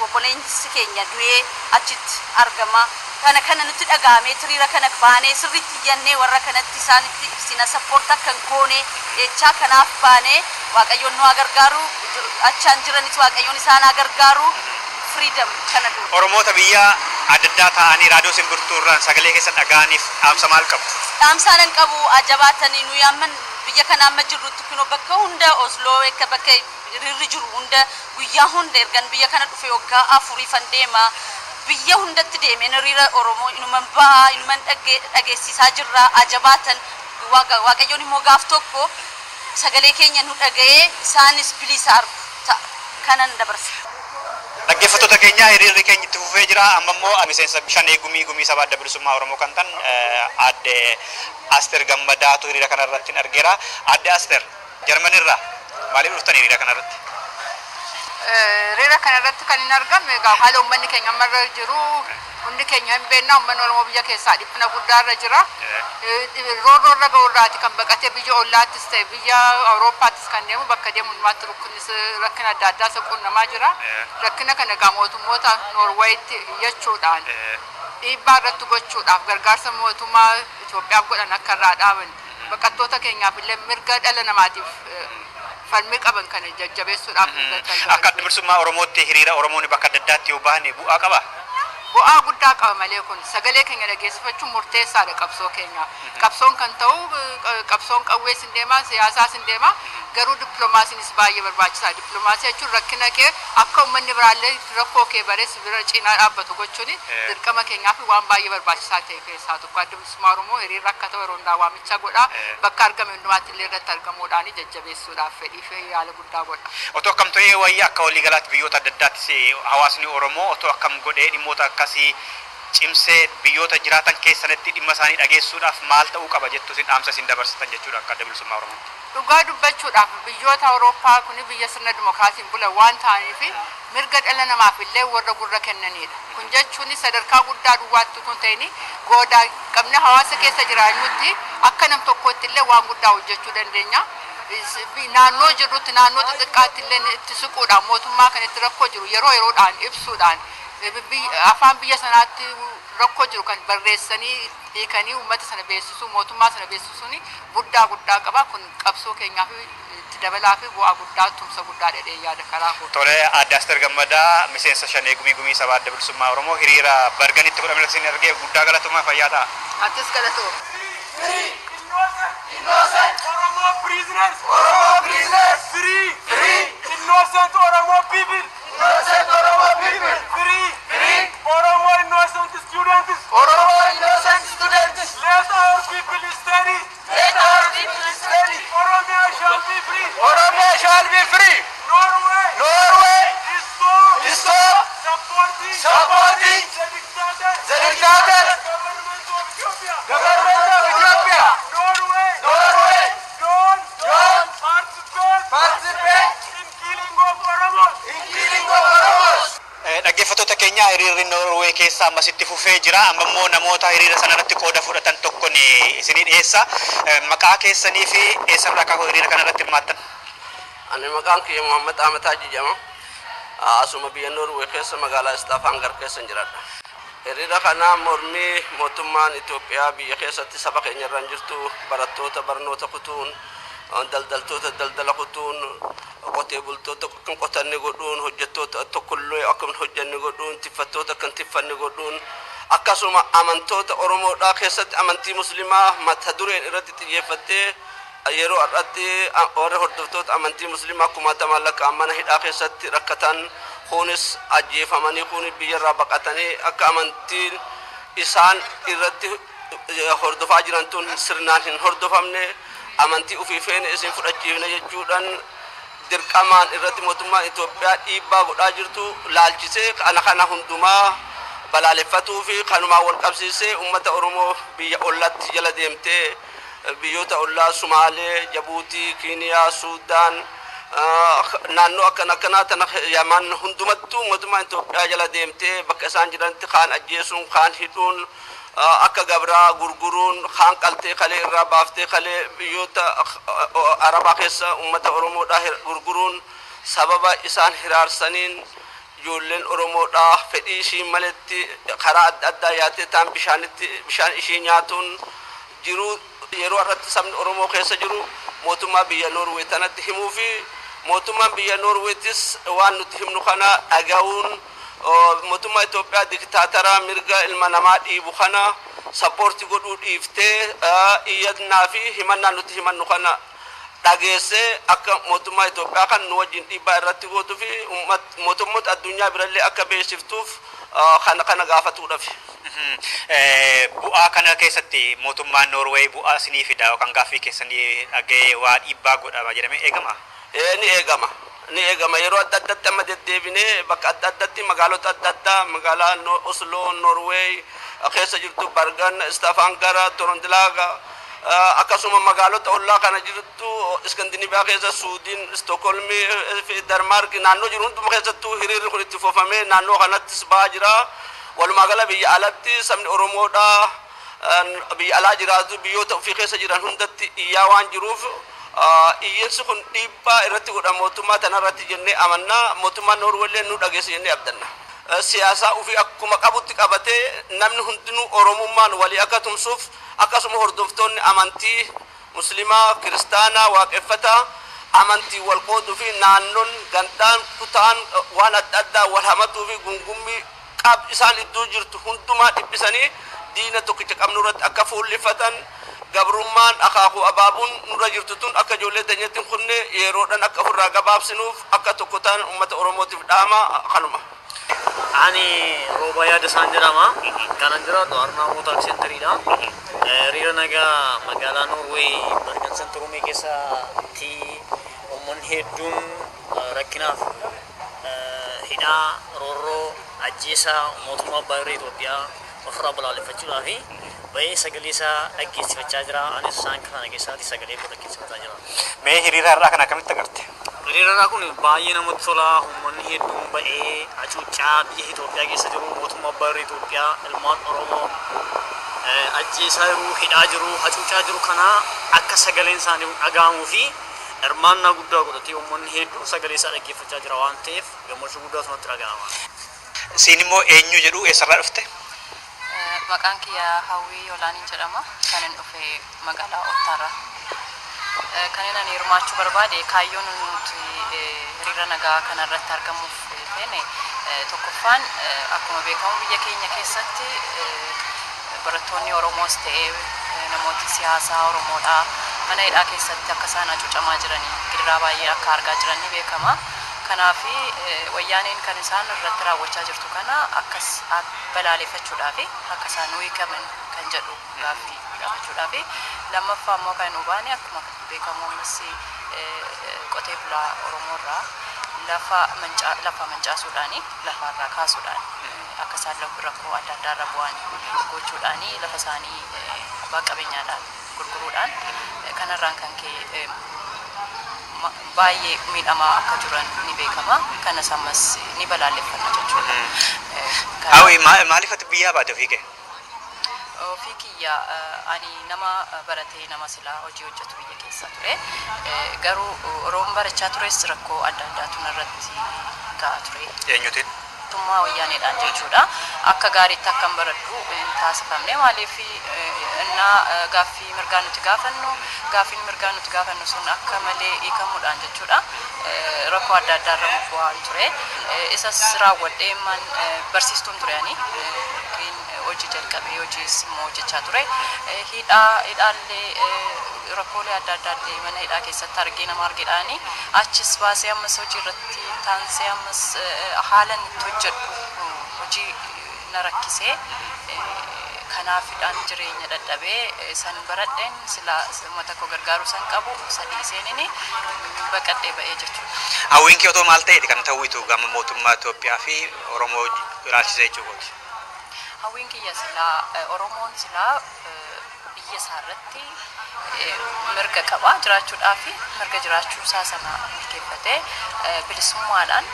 obboleessi keenya du'ee achitti argama. Kana kana nutti dhaga'amee hiriira kana baanee sirriitti iyyannee warra kanatti isaanitti ibsina, support akka hin goone jechaa kanaaf baanee. Waaqayyoon nu haa gargaaru, achaan jiranis Waaqayyoon isaan haa gargaaru, freedom kana dura. Oromoota biyya adda addaa ta'anii raadiyoo Simbirtuu irraan sagalee keessan dhaga'aniif dhaamsa maal qabdu? Dhaamsaan hin qabu, ajabaatanii nuyi amma biyya kana amma jirrutti kunoo bakka hunda, Osloo akka bakka hiriirri jiru hunda, guyyaa hunda, ergan biyya kana dhufe waggaa 4fan deema. Biyya hundatti deemeen hiriira Oromoo inuman bahaa, inuman dhageessisaa jirra. Ajabaatan, Waaqayyoon immoo gaaf tokko sagalee keenya nu dhaga'ee isaanis bilisa argu kanan dabarsa. Dhaggeeffattoota keenya, hiriirri keenya itti fufee jira. Amma immoo miseensa shanee gumii sabaa Adda Bilisummaa Oromoo kan ta'an aadde Asteer Gammadaatu hiriira kana irratti argeera. Aadde Asteer, Jarmanirraa maaliif dhuftan hiriira kana irratti? Hiriira kana irratti kan hin argamne egaa haala uummanni keenya ammarra jiru hundi keenya hin beekna. Uummanni Oromoo biyya keessaa dhiphina guddaarra jira. Roorroo irra ga'urraati kan baqatee biyya ollaattis ta'e biyya Awurooppaattis kan deemu, bakka deemu hundumaatti rukkunnis rakkina adda addaa isa qunnamaa jira. Rakkina kana egaa mootummoota Noorweeyitti iyyachuudhaan, dhiibbaa irratti gochuudhaaf, gargaarsa mootummaa Itoophiyaaf godhan akka irraa dhaaban, baqattoota keenyaaf illee mirga dhala namaatiif falmii qaban kana jajjabeessuudhaaf. Akka Adda Bilisummaa Oromootti hiriira Oromoon bakka adda addaatti yoo bahane bu'aa qaba? Bu'aa guddaa qaba malee. Kun sagalee keenya dhageessifachuun murteessaadha qabsoo keenya. Qabsoon kan ta'u, qabsoon qawwees hin deema, siyaasaas hin deema, garuu dippiloomaasiinis baay'ee barbaachisaadha. Dippiloomaasii jechuun rakkina kee akka uummanni biraallee rakkoo kee barees bira cinaa dhaabbatu gochuun dirqama keenyaa fi waan baay'ee barbaachisaa ta'e keessaa tokko. Adda Bilisummaa Oromoo hiriirra akka ta'u yeroo hundaa waamicha godha. Bakka argame hundumaatti illee irratti argamuudhaan jajjabeessuudhaaf fedhii fi yaala guddaa godha. Otoo akkam ta'ee wayya? Akka waliigalaatti biyyoota adda addaattis hawaasni Oromoo otoo akkam godhee dhimmoota akkasii cimsee biyyoota jiraatan keessanitti dhimma isaanii dhageessuudhaaf maal ta'uu qaba jettu isin dhaamsa isin dabarsitan jechuudha akka Adda Bilisummaa Oromootti? Dhugaa dubbachuudhaaf, biyyoota Awurooppaa kun biyya sirna dimokiraasiin bulan waan ta'aniif mirga dhala namaaf illee warra gurra kennanidha. Kun jechuun sadarkaa guddaa duwwaatti kun ta'ini goodaa qabne hawaasa keessa jiraannutti akka nam tokkootti illee waan guddaa hojjechuu dandeenya. Naannoo jirrutti, naannoo xixiqqaatti illee itti siquudhaan, mootummaa kanatti rakkoo jiru yeroo yeroodhaan ibsuudhaan, afaan biyya sanaatti rakkoo jiru kan barreessanii hiikanii uummata sana beeksisuu, mootummaa sana beeksisuun guddaa guddaa qaba. Kun qabsoo keenyaaf itti dabalaa fi bu'aa guddaa, tumsa guddaa dhedhee yaada karaa koo. Tole, Aadde Asteer Gammadaa, miseensa Shanee Gumii Gumii Sabaa Adda Bilisummaa Oromoo, hiriira Barganitti godhame isin argee guddaa galatoomaa, fayyaa ta'a. Atis galatoo. Innocent Oromo prisoners! Oromo prisoners! Free! Free! Innocent Oromo people! Innocent Oromo people! Free! Free! Oromo innocent students! Oromo innocent students! Let our people steady! Let our people steady! Oromia shall be free! Oromia shall be free! Norway! Norway! Stop! Stop! Supporting! Supporting! The dictator! The dictator! Government of Ethiopia! Government of Ethiopia! Norway! Norway! Don't participate! Participate in killing of Oromos! In killing of Oromos! Dhaggeeffattoota keenya, hiriirri Noorwee keessa ammasitti fufee jira. Amma immoo namoota hiriira sana irratti qooda fudhatan tokko ni isinii dhiyeessa. Maqaa keessanii fi eessarraa akka hiriira kana irratti hirmaattan? Ani maqaan kiyya Muhammad Ahmed Haji jedhama. Asuma biyya Noorwee keessa magaalaa Istaafaangar keessa jiraadha. Hiriira kana mormii mootummaan Itoophiyaa biyya keessatti saba keenya irra jirtu, barattoota barnoota kutuun, daldaltoota daldala kutuun, qotee bultoota akka hin qotanne godhuun, hojjettoota tokkollee akka hin hojjenne godhuun, tiffattoota akka hin tiffanne godhuun, akkasuma amantoota Oromoodhaa keessatti amantii Muslimaa mata dureen irratti xiyyeeffattee yeroo har'aatti warra hordoftoota amantii Muslimaa kumaatamaan lakkaa'an mana hidhaa keessatti rakkatan, kunis ajjeefamanii, kunis biyyarraa baqatanii, akka amantiin isaan irratti hordofaa jiran tun sirnaan hin hordofamne, amantii ofii feene isin fudhachiifne jechuudhaan dirqamaan irratti mootummaan Itoophiyaa dhiibbaa godhaa jirtu laalchisee kana hundumaa balaaleffatuu fi kanumaan wal qabsiisee uummata Oromoo biyya ollaatti jala deemtee biyyoota ollaa Sumaalee, Jabuutii, Kiiniyaa, Suudaan, naannoo akkana akkanaa tana Yaman hundumattuu mootummaan Itoophiyaa jala deemtee bakka isaan jiranitti kaan ajjeesuun, kaan hidhuun, akka gabraa gurguruun, kaan qaltee kalee irraa baaftee kalee biyyoota Arabaa keessa uummata Oromoodhaa gurguruun, sababa isaan hiraarsaniin ijoolleen Oromoodhaa fedhii ishii maletti karaa adda addaa yaatee taan bishaanitti bishaan ishii nyaatuun jiru. Yeroo irratti sabni Oromoo keessa jiru mootummaa biyya Noorwee tanatti himuu fi mootummaan biyya Noorweetis waan nuti himnu kana dhaga'uun mootummaa Itoophiyaa diktaatara mirga ilma namaa dhiibu kana support godhuu dhiiftee iyyannaa fi himannaa nuti himannu kana dhageessee akka mootummaa Itoophiyaa kan nu wajjin dhiibbaa irratti gootuu fi mootummoota addunyaa birallee akka beeksiftuuf kana gaafatuudhaaf. Bu'aa kana keessatti mootummaan Noorweey bu'aa isinii fida yookaan gaaffii keessanii dhaga'ee waa dhiibbaa godhama jedhamee eegama? Ni eegama. Ni eegama. Yeroo adda addaatti amma deddeebinee bakka adda addaatti, magaalota adda addaa, magaalaa Oslo, Norweey keessa jirtu, Bargan, Stavanger, Torontilaaga, akkasuma magaalota ollaa kana jirtu Iskandinaviyaa keessa Suudin, Stookholmii fi Denmaark naannoo jiru hunduma keessattuu hiriirri kun itti fufamee naannoo kanattis ba'aa jira. Walumaa gala biyya alatti sabni Oromoodhaa biyya alaa jiraatu biyyoota ofii keessa jiran hundatti iyyaa waan jiruuf iyyensi kun dhiibbaa irratti godha mootummaa tanarratti jennee amannaa. Mootummaan Noorweellee nu dhageessa jennee abdanna. Siyaasaa ofii akkuma qabutti qabatee namni hundinuu Oromummaan walii akka tumsuuf, akkasuma hordoftoonni amantii Muslimaa, Kiristaanaa, Waaqeffataa amantii wal qooduu fi naannoon, gandaan, kutaan waan adda addaa wal hamatuu fi gungummii qab isaan iddoo jirtu hundumaa dhiphisanii diina tokkicha qabnu irratti akka fuulleffatan, gabrummaan akaakuu abaabuun nurra jirtu tun akka ijoollee teenyatti hin kunne yeroodhaan akka ofirraa gabaabsinuuf akka tokko ta'an uummata Oromootiif dhaama kanuma. Ani Rooba Yaadasaan jedhama. Kanan jiraadhu Arnaa Tax Centeriidha. Hiriira nagaa magaalaa Noorweey Bergen Sentrumii keessatti uummanni hedduun rakkinaaf hidhaa, roorroo, ajjeesaa mootummaa abbaa irree Itoophiyaa Ofirraa balaaleffachuudhaa fi bahee sagalee isaa dhaggeessifachaa jira. Anis isaan kana keessaatti sagalee koo dhaggeessifataa jira. Mee hiriira har'aa kana akkamitti agarte? Hiriira har'aa kun baay'ee namatti tola. Uummanni hedduun ba'ee hacuuccaa biyya Itoophiyaa keessa jiru, mootummaa abbaa irree Itoophiyaa ilmaan Oromoo ajjeesaa jiru, hidhaa jiru, hacuuccaa jiru kana akka sagaleen isaanii kun dhaga'amuu fi hirmaannaa guddaa godhatee uummanni hedduun sagalee isaa dhaggeeffachaa jira waan ta'eef gammachuu guddaatu natti dhaga'ama. Siin immoo eenyu jedhu, eessarraa dhufte? Maqaan kiyya Hawwii Olaaniin jedhama. Kan hin dhufe magaalaa Ottaarraa. Kan inni ani hirmaachuu barbaade, kaayyoon nuti hiriira nagaa kanarratti argamuuf feene, tokkoffaan akkuma beekamu biyya keenya keessatti barattoonni Oromoos ta'ee namooti siyaasaa Oromoodhaa mana hidhaa keessatti akka isaan hacuucamaa jiranii, gidiraa baay'ee akka argaa jiran ni beekama. Kanaaf wayyaaneen kan isaan irratti raawwachaa jirtu kana akkas balaaleffachuudhaaf, akka isaan hiikaman kan jedhu gaaffii gaafachuudhaaf. Lammaffaa immoo kan nu baane, akkuma beekamu ammas qotee bulaa Oromoo irraa lafa mancaasuudhaani, lafarraa kaasuudhaan, akka isaan rakkoo adda addaa irra bu'an gochuudhaani, lafa isaanii abbaa qabeenyaadhaan gurguruudhaan, kanarraan kan ka'e baay'ee miidhamaa akka jiran ni beekama. Kanas ammas ni balaaleffanna jechuudha. Hawwi, maaliif ati biyyaa baate ofii kee? Ofii kiyya ani nama baratee, nama silaa hojii hojjetu biyya keessa ture. Garuu Oromoon barachaa tures rakkoo adda addaatu narratti ga'aa ture. Eenyutiin? Mootummaa wayyaaneedhaan jechuudha. Akka gaariitti akkan baradhu hin taasifamne. Maaliif innaa gaaffii mirgaa nuti gaafannu, gaaffiin mirgaa nuti gaafannu sun akka malee hiikamuudhaan jechuudha. Rakkoo adda addaa irra bu'aan ture. Isas raawwadhee man barsiistuun ture ani. Hojii jalqabee hojiis immoo hojjechaa ture. Hidhaa hidhaallee, rakkoolee adda addaallee mana hidhaa keessatti argee, nama argeedhaani achis baasee, ammas hojii irratti taansee, ammas haalan itti hojjedhu hojii na rakkisee, kanaafidhaan jireenya dadhabee san baradheen silaa uummata koo gargaaruu san qabu sadii seenini baqadhee ba'ee jechuudha. Hawwiin kee otoo maal ta'eeti kan hawwitu gama mootummaa Itoophiyaa fi Oromoo ilaalchisee jechuudha? Hawwiin kiyya silaa Oromoon silaa biyya isaa irratti mirga qaba jiraachuudhaa fi mirga jiraachuu isaa sana milkeeffatee bilisummaadhaan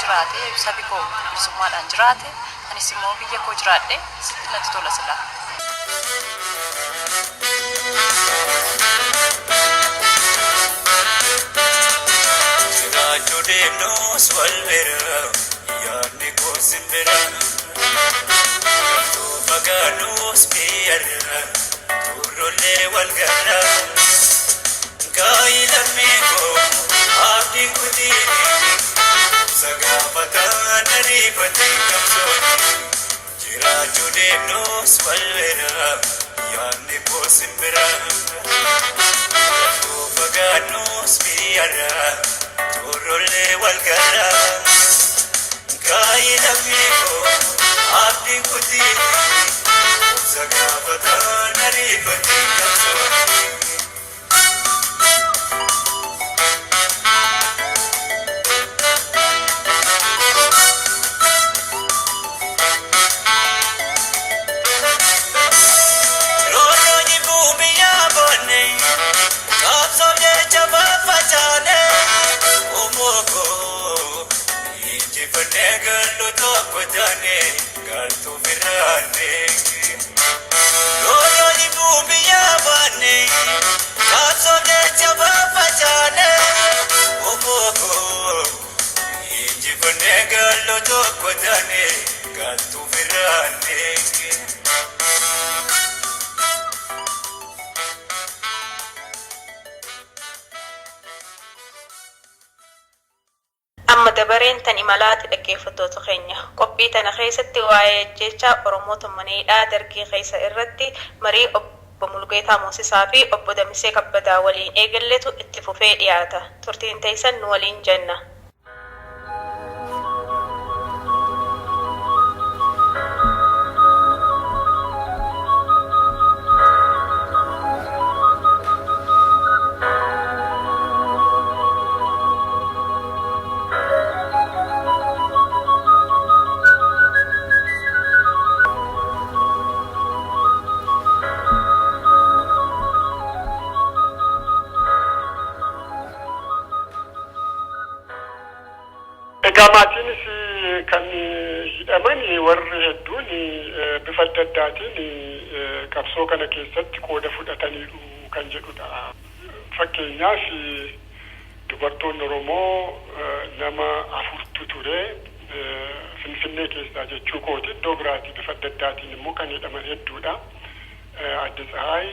jiraate, sabi koo bilisummaadhaan jiraate, anis immoo biyya koo jiraadhe sitti natti tola silaa. Jiraachuu deemnus wal bira, yaadni koo simbira. Gartuu fagaannus biyyarra, turrollee wal garra. Gaayi lammii koo abdii kutiini, sagaafataa nariifatee qabsooni. Jiraachuu deemnus wal bira, yaadni koo simbira. Gartuu fagaannus biyyarra, turrollee wal garra. Gaayi lammii koo abdii kutiini, sagaafataa nariifatee qabsooni. Roorroo jibbuu biyyaa boonne, qabsoof jecha faffacaane, Uummoo injifannee gallu tokko taane galtuu firraanne. Roorroo jibbuu biyyaa boonne, qabsoof jecha faffacaane, Uummoo injifannee gallu tokko taane galtuu firraanne. Amma dabareen tan imalaati, dhaggeeffattoota keenya. Qophii tana keessatti waa'ee ajjeechaa Oromoota mana hidhaa dargii keessa irratti marii obbo Mulgeetaa Moosisaa fi obbo Damisee Kabbadaa waliin eegalletu itti fufee dhiyaata. Turtiin teessan nu waliin jenna. Egaa maatiinis kan hidhaman warri hedduun bifa adda addaatiin qabsoo kana keessatti qooda fudhataniiru kan jedhudha. Fakkeenyaaf, dubartoonni Oromoo nama afurtu ture Finfinnee keessaa jechuu kooti. Iddoo biraatii bifa adda addaatiin immoo kan hidhaman hedduudha. Adde Tsahaay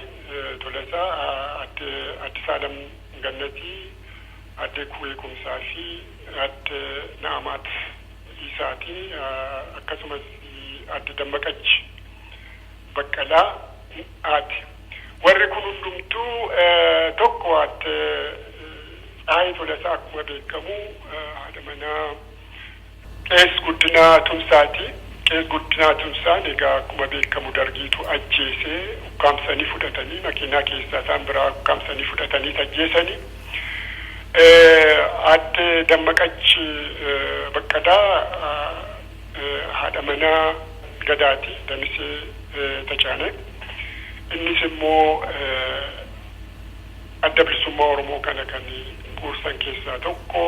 Tolasaa, Adde Addisaalam Gannatii, Adde Kuwee Kumsaa fi Adde Na'amaat Isaati, akkasumas Adde Dammaqach Baqqalaa haati. Warri kun hundumtuu, tokko Adde Tsahaay Tolasaa akkuma beekamu haadha manaa Qees Guddinaa Tumsaati. Qees Guddinaa Tumsaan egaa akkuma beekamu Dargiitu ajjeesee, ukkaamsanii fudhatanii, makiinaa keessaa isaan biraa ukkaamsanii fudhatanii ajjeesanii. Adde Dammaqach Baqqalaa haadha manaa Gadaati, Damisee Tacaanee. Innis immoo Adda Bilisummaa Oromoo kana kan bu'uursan keessaa tokko.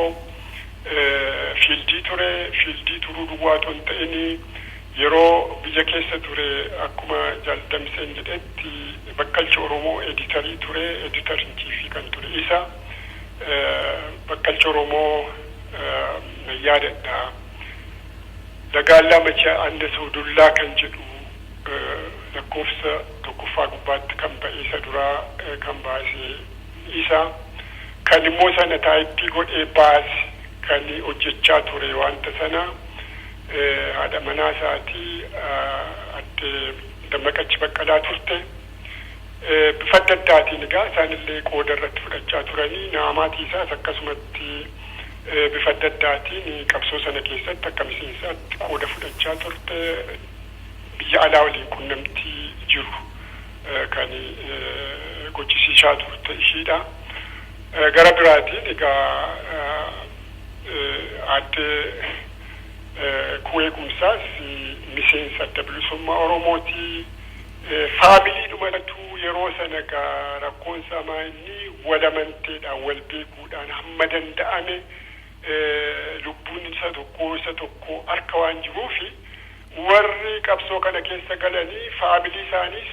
Field ture. Field turuu duwwaa otoo hin ta'in, yeroo biyya keessa ture akkuma Jaal Damiseen jedhetti Bakkalcha Oromoo editor ture, editor in chief kan ture isa. Bakkalcha Oromoo nan yaadadha. "Lagaallaa Machee Annesoo Dullaa" kan jedhu lakkoofsa tokkoffaa gubbaatti kan ba'e, isa duraa kan baase isa. Kan immoo sana type godhee baase, kan hojjechaa ture wanta sana, haadha manaa isaatii Adde Dammaqachi Baqqalaa turte. Bifa adda addaatiin egaa isaanillee qooda irratti fudhachaa turanii, naamaatii isaas akkasumatti bifa adda addaatiin qabsoo sana keessatti akka miseensaatti qooda fudhachaa turte. Biyya alaa waliin qunnamtii jiru kan gochisiisaa turte ishiidha. Gara biraatiin egaa Aadde Kuwee Kumsaas miseensa Adda Bilisummaa Oromooti. Family dhumatu yeroo sana egaa rakkoon isaa inni wal amanteedhaan, wal beekuudhaan, hamma danda'ame lubbuun isa tokko isa tokko harka waan jiruufi warri qabsoo kana keessa galanii family isaaniis,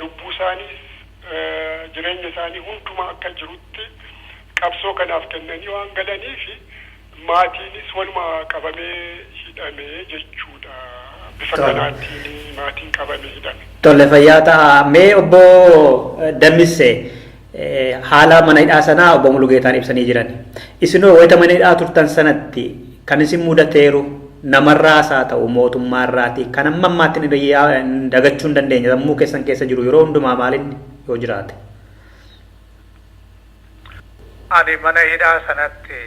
lubbuu isaaniis, jireenya isaanii hundumaa akka jirutti qabsoo kanaaf kennanii waan galaniifi maatiinis waluma qabamee hidhamee jechuudha. Bifa kanaatiin maatiin qabamee hidhame. Tole, fayyaa ta'a. Mee obbo Dammisse, haala mana hidhaa sanaa obbo Mulugeetaan ibsanii jiran. Isinoo wayita mana hidhaa turtan sanatti kan isin mudateeru namarraas haa ta'u mootummaarraati kan amma ammaatti dagachuu hin dandeenye, sammuu keessan keessa jiru yeroo hundumaa maalinni yoo jiraate? Ani mana hidhaa sanatti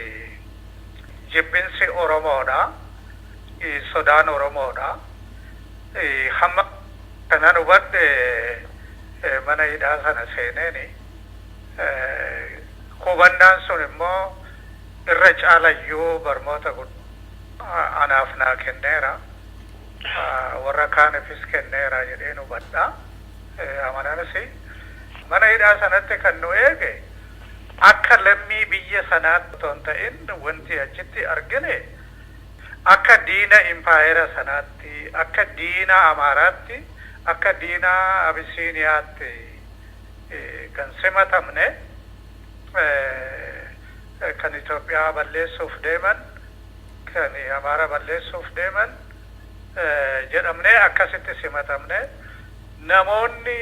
jibbinsi Oromoodha. Sodaan Oromoodha. Hamma kanan hubadhe mana hidhaa sana seeneeni. Hubannaan sun immoo irra caalayyuu barmoota anaaf naa kenneera. Warra kaanifis kenneera jedheen hubadha. Amananis mana hidhaa sanatti kan nu eege akka lammii biyya sanaatti otoo hin ta'in, wanti achitti argine akka diina impaayera sanaatti, akka diina Amaaraatti, akka diina Abisiiniyaatti kan simatamne, kan Itoophiyaa balleessuuf deeman, kan Amaara balleessuuf deeman jedhamnee akkasitti simatamne. Namoonni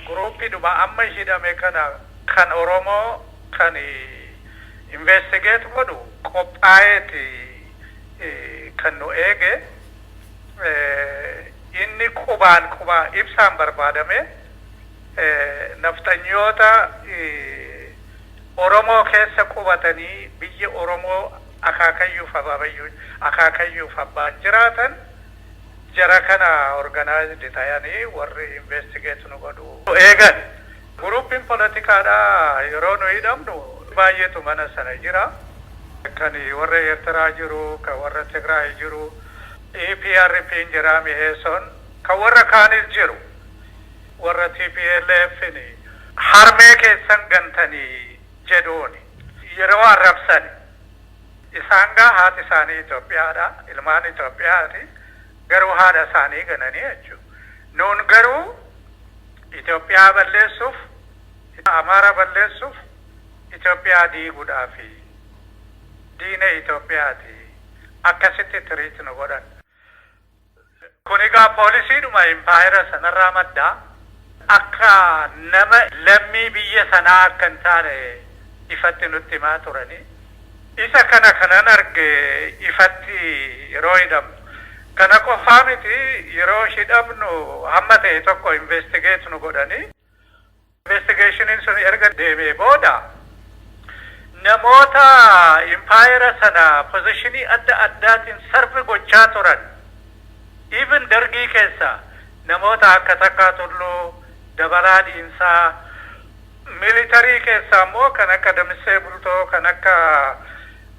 group iidhuma amma hidhame kana kan Oromoo kan investigate godhu qophaa'eeti kan nu eege. Inni qubaan qubaa ibsaan barbaadame nafxanyoota Oromoo keessa qubatanii biyya Oromoo akaakayyuuf abaabayyuu, akaakayyuuf abbaan jiraatan, jara kana organized ta'anii warri investigate nu godhu eegan. Group iin poolitikaadha yeroo nu hidhamnu baay'eetu mana sana jira. Kan warra Eertiraa jiru, kan warra Tigraay jiru, EPRP jira, Miheeson, kan warra kaanis jiru. Warra TPLF harmee keessan gantanii jedhuuni yeroo arrabsani. Isaan gaa haati isaanii Itoophiyaadha, ilmaan Itoophiyaati. Garuu haadha isaanii gananii jechuudha. Nuun garuu Itoophiyaa balleessuuf, Amaara balleessuuf, Itoophiyaa diiguudhaafi diina Itoophiyaati. Akkasitti treat nu godhan. Kun egaa poolisiidhuma impaayera sanarraa maddaa. Akka nama lammii biyya sanaa akka hin taane ifatti nutti himaa turanii. Isa kana kanan arge ifatti yeroo hidhamnu. Kana qofaa miti, yeroo hidhamnu hamma ta'e tokko investigate nu godhanii. Investigationiin sun erga deemee booda namoota impaayera sana positionii adda addaatiin serve gochaa turan. Even Dargii keessa namoota akka Takkaa Tulluu, Dabalaa Dhiinsaa, military keessa immoo kan akka Damisee Bultoo, kan akka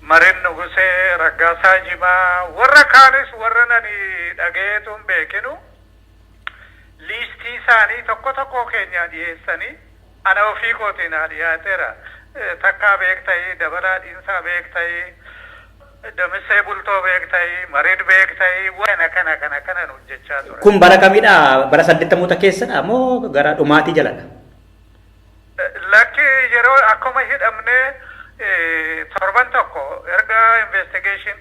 Marin Nugusee, Raggaasaa Jimaa, warra kaanis warra nani dhagayeetu hin beekinu. Listii isaanii tokko tokko keenya dhiyeessanii, ana ofii kootiin haa dhiyaateera. Takkaa beektayii, Dabalaa Dhiinsaa beektayii, Damisee Bultoo beektayii, Marid beektayii, kana kana kana kana hojjechaa ture. Kun bara kamidha? Bara 80moota keessadha moo gara dhumaatii jaladha? Lakki, yeroo akkuma hidhamnee torban tokko erga investigation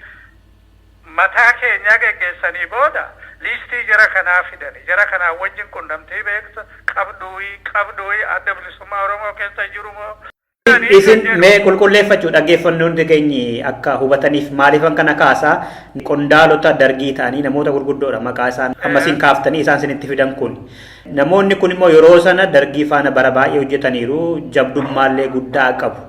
mataa keenyaa geggeessanii booda listii jara kanaa fidani. Jara kanaa wajjin qunnamtii beektu qabduuyi qabduuyi, Adda Bilisummaa Oromoo keessa jiru moo? Isin mee qulqulleeffachuu, dhaggeeffannoonni keenyi akka hubataniif maaliifan kana kaasaa, qondaalota Dargii ta'anii namoota gurguddoodha maqaa isaan ammasiin kaaftanii isaan isinitti fidan kun. Namoonni kun immoo yeroo sana Dargii faana bara baay'ee hojjetaniiru, jabdummaallee guddaa qabu.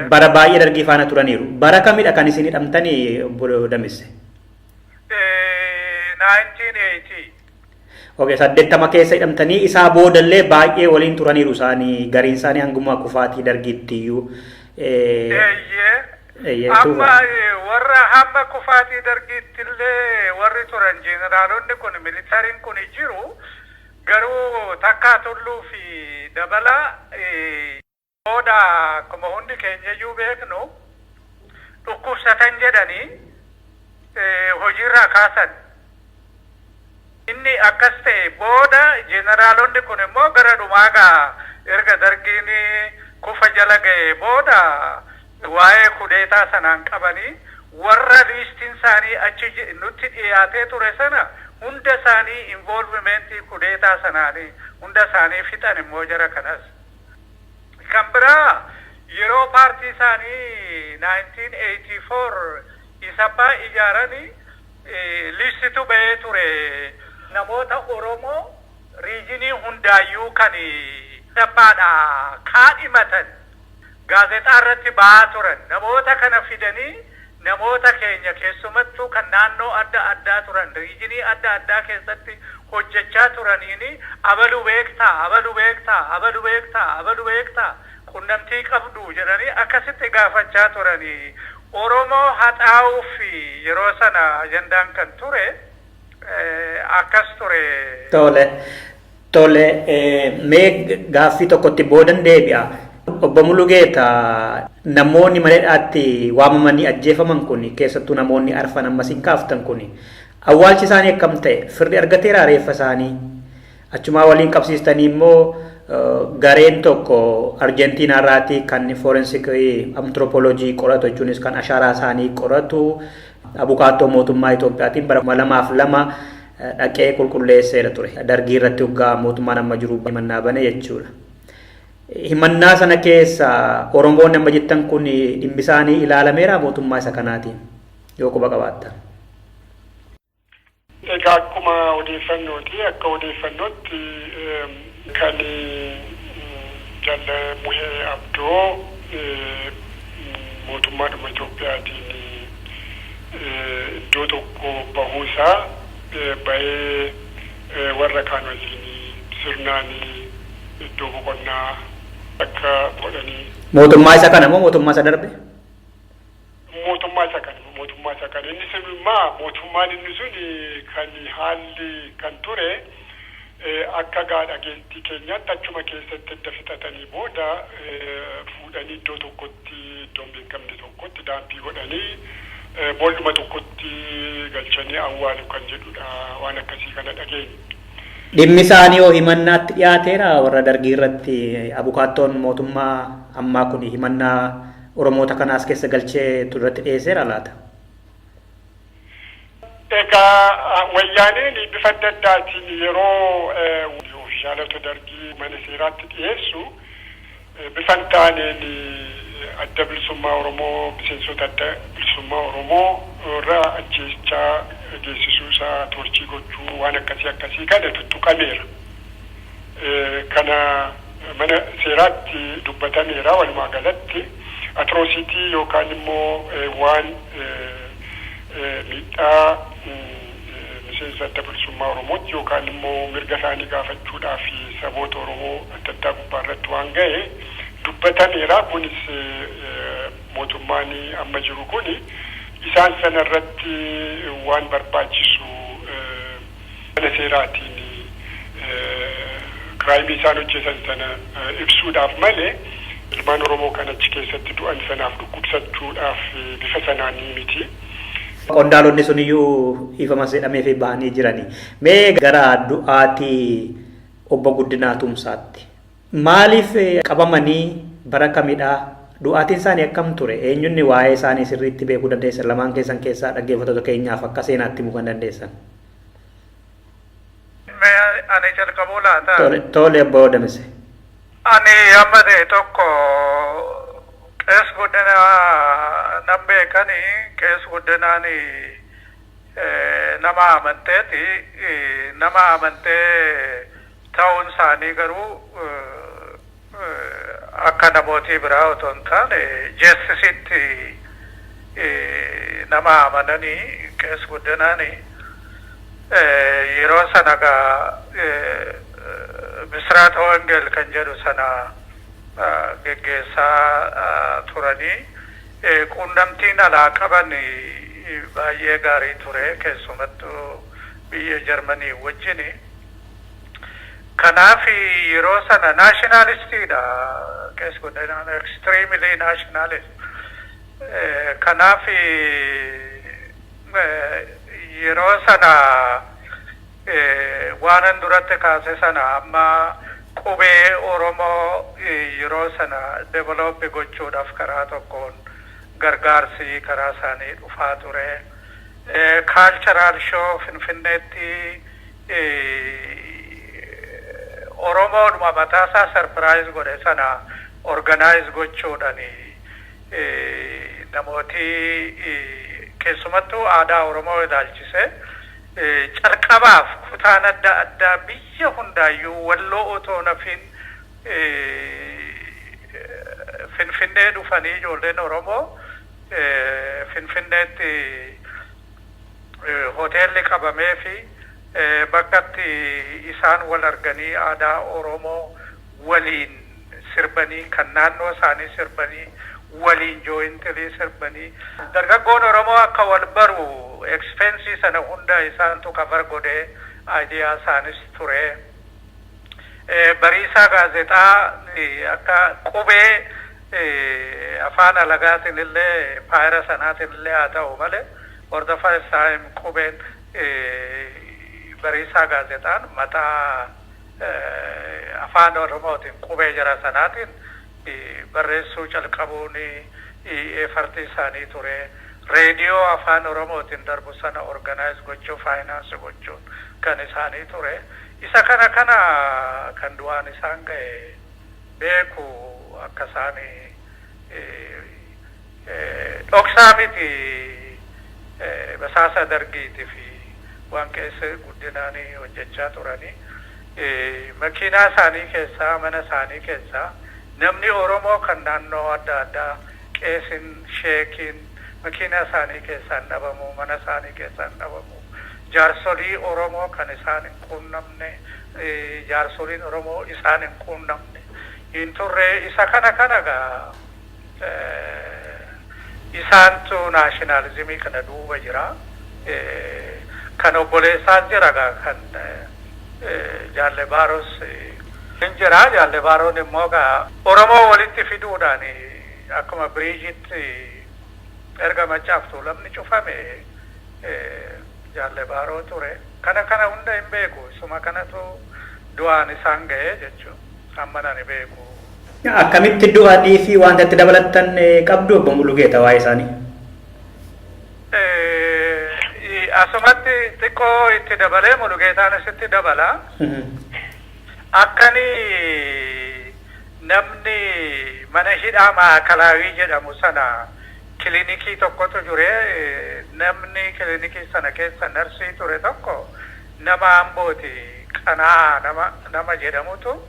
Bara baay'ee Dargii faana turaniiru. Bara kamidha kan isin hidhamtanii, obbo Damisse? 1980. Okay, 80 keessa hidhamtanii, isaa boodallee baay'ee waliin turaniiru isaanii, gariin isaanii hanguma kufaatii Dargiitti iyyuu. Eeyyee. Amma warra hamma kufaatii Dargiitti illee warri turan, jeneraalonni kun, militaryn kun jiru, garuu Takkaa Tulluu fi Dabalaa booda akkuma hundi keenya iyyuu beeknu dhukkubsatan jedhanii hojiirraa kaasan. Inni akkas ta'e booda jeneraalonni kun immoo gara dhumaa gaa erga Dargiin kufa jala ga'e booda waa'ee kudeetaa sanaan qabanii warra listiin isaanii achi nutti dhiyaatee ture sana hunda isaanii involvementii kudeetaa sanaanii hunda isaanii fixan immoo jara kanas. Kan biraa yeroo paartii isaanii 1984 isappaa ijaaranii listitu ba'ee ture. Namoota Oromoo regionii hundaayyuu kan isappaadha kaadhimatan gaazexaa irratti ba'aa turan. Namoota kana fidanii namoota keenya keessumattuu kan naannoo adda addaa turan, regionii adda addaa keessatti hojjechaa turaniini, abalu beektaa, abalu beektaa, abalu beektaa, abalu beektaa, qunnamtii qabdu jedhanii akkasitti gaafachaa turanii. Oromoo haxaa'uuf yeroo sana ajandaan kan ture akkas ture. Tole. Tole, mee gaaffii tokkotti boodan deebi'a. Obbo Mulugeeta, namoonni mana hidhaatti waamamanii ajjeefaman kun, keessattuu namoonni arfan ammasiin kaaftan kun, awwaalchi isaanii akkam ta'e? Firri argateera reeffa isaanii? Achumaa waliin qabsiistanii immoo gareen tokko Arjentiinaa irraati kan forensic anthropology qoratu, jechuunis kan ashaaraa isaanii qoratu, abukaattoo mootummaa Itoophiyaatiin bara 2002 dhaqee qulqulleesseera ture. Dargii irratti hoggaa mootummaan amma jiru himannaa bane jechuudha. Himannaa sana keessa Oromoonni amma jettan kun dhimmi isaanii ilaalameera mootummaa isa kanaatiin, yoo quba qabaattan? Egaa akkuma odeeffannooti, akka odeeffannootti kan Jalla Muhee Abdoo mootummaadhuma Itoophiyaatiin iddoo tokko bahuusaa, bahee warra kaan waliin sirnaan iddoo boqonnaa akka godhanii. Mootummaa isa kana moo mootummaa isa darbe? Mootummaa isa kana, mootummaa isa kana. Inni sun immoo mootummaan inni sun kan haalli kan ture Akka dhageettii keenyaatti achuma keessatti edda fixatanii booda fuudhanii iddoo tokkotti, iddoo hin beekamne tokkotti dump godhanii, boolluma tokkotti galchanii awwaalu kan jedhudha, waan akkasii kana dhageenya. Dhimmi isaanii hoo himannaatti dhiyaateera? Warra Dargii irratti abukaattoon mootummaa ammaa kun himannaa Oromoota kanaas keessa galchee irratti dhiyeesseera laata? Egaa Wayyaaneen bifa adda addaatiin yeroo ofishaalota Dargii mana seeraatti dhiyeessu, bifa hin taaneen Adda Bilisummaa Oromoo, miseensota Adda Bilisummaa Oromoo irra ajjeechaa geessisuu isaa, torture gochuu, waan akkasii akkasii kana tuttuqameera. Kana mana seeraatti dubbatameera. Walumaa galatti atrocity yookaan immoo waan miidhaa miseensa Adda Bilisummaa Oromootti yookaan immoo mirga isaanii gaafachuudhaaf saboota Oromoo adda addaa gubbaa irratti waan ga'e dubbatameera. Kunis mootummaan amma jiru kun isaan sana irratti waan barbaachisu mana seeraatiin crime isaan hojjetan sana ibsuudhaaf malee, ilmaan Oromoo kan achi keessatti du'an sanaaf dhukkubsachuudhaaf bifa sanaan miti. Qondaalonni sun iyyuu dhiifama jedhamee fi bahanii jirani. Mee gara du'aatii Obbo Guddinaa Tumsaatti. Maaliif qabamanii? Bara kamidhaa? Du'aatiin isaanii akkam ture? Eenyunni waa'ee isaanii sirriitti beekuu dandeessan lamaan keessan keessaa dhaggeeffattoota keenyaaf akka seenaatti himuu kan dandeessan? Mee ani jalqabuu laata? Tole, Obbo Damise. Ani amma ta'e tokko Qees Guddinaa nan beekani. Qees Guddinaan nama amanteeti. Nama amantee ta'uun isaanii garuu akka namootii biraa otoo hin taane jeessisitti nama amananii. Qees Guddinaani yeroo sana gaa Bisraata Wangel kan jedhu sana geggeessaa turanii, quunnamtiin alaa qaban baay'ee gaarii ture, keessumattuu biyya Jarmanii wajjini. Kanaaf yeroo sana nationalistiidha Qees Guddinaan, extremely nationalist. Kanaaf yeroo sana waanan duratti kaase sana, amma qubee Oromoo yeroo sana develop gochuudhaaf karaa tokkoon gargaarsi karaa isaanii dhufaa ture. Cultural show Finfinneetti Oromoodhuma mataasaa surprise godhe sana organize gochuudhaan, namooti keessumattuu aadaa Oromoo ilaalchise calqabaaf kutaan adda addaa biyya hundaayyuu Walloo otoo nafin Finfinnee dhufanii, ijoolleen Oromoo Finfinneetti hoteelli qabamee fi bakkatti isaan wal arganii aadaa Oromoo waliin sirbanii, kan naannoo isaanii sirbanii, waliin jointly sirbanii, dargaggoon Oromoo akka wal baru expense sana hunda isaantu cover godhee, idea isaanis ture. Bariisaa gaazexaa akka qubee afaan alagaatiin illee empire sanaatiin illee haa ta'u malee, for the first time qubeen Bariisaa gaazexaan mataa afaan Oromootiin qubee jara sanaatiin barreessuu calqabuun effort isaanii ture. Reediyoo afaan Oromootiin darbu sana organize gochuu, finance gochuun kan isaanii ture. Isa kana kan du'aan isaan ga'e beeku. Akka isaanii dhoksaa miti, basaasa Dargiitii fi waan keessa Guddinaanii hojjechaa turanii. Makiinaa isaanii keessaa, mana isaanii keessaa namni Oromoo kan naannoo adda addaa, qeesin, sheekiin makiinaa isaanii keessaa hin dhabamu, mana isaanii keessaa hin dhabamu. Jaarsolii Oromoo kan isaan hin quunnamne, jaarsoliin Oromoo isaan hin quunnamne hin turre. Isa kana gaa isaantu nationalism kana duuba jira. Kan obboleessaas jira gaa kan Jaalle Baaros hin jira. Jaalle Baaroon immoo gaa Oromoo walitti fiduudhaan akkuma biriijitti erga Maccaaf Tuulamni cufame Jaalle Baaroo ture. Kana kana hunda hin beeku. Isuma kanatu du'aan isaan ga'ee jechuudha. Amma nani beeku. Akkamitti du'anii fi wanta itti dabalattan qabdu, Obbo Mulugeeta, waa'ee isaanii? Asumatti xiqqoo itti dabalee Mulugeetaanis itti dabala. Akkani namni mana hidhaa Maakalaawii jedhamu sana kilinikii tokkotu jire. Namni kilinikii sana keessa narsii ture tokko nama Ambooti, Qanaa nama jedhamutu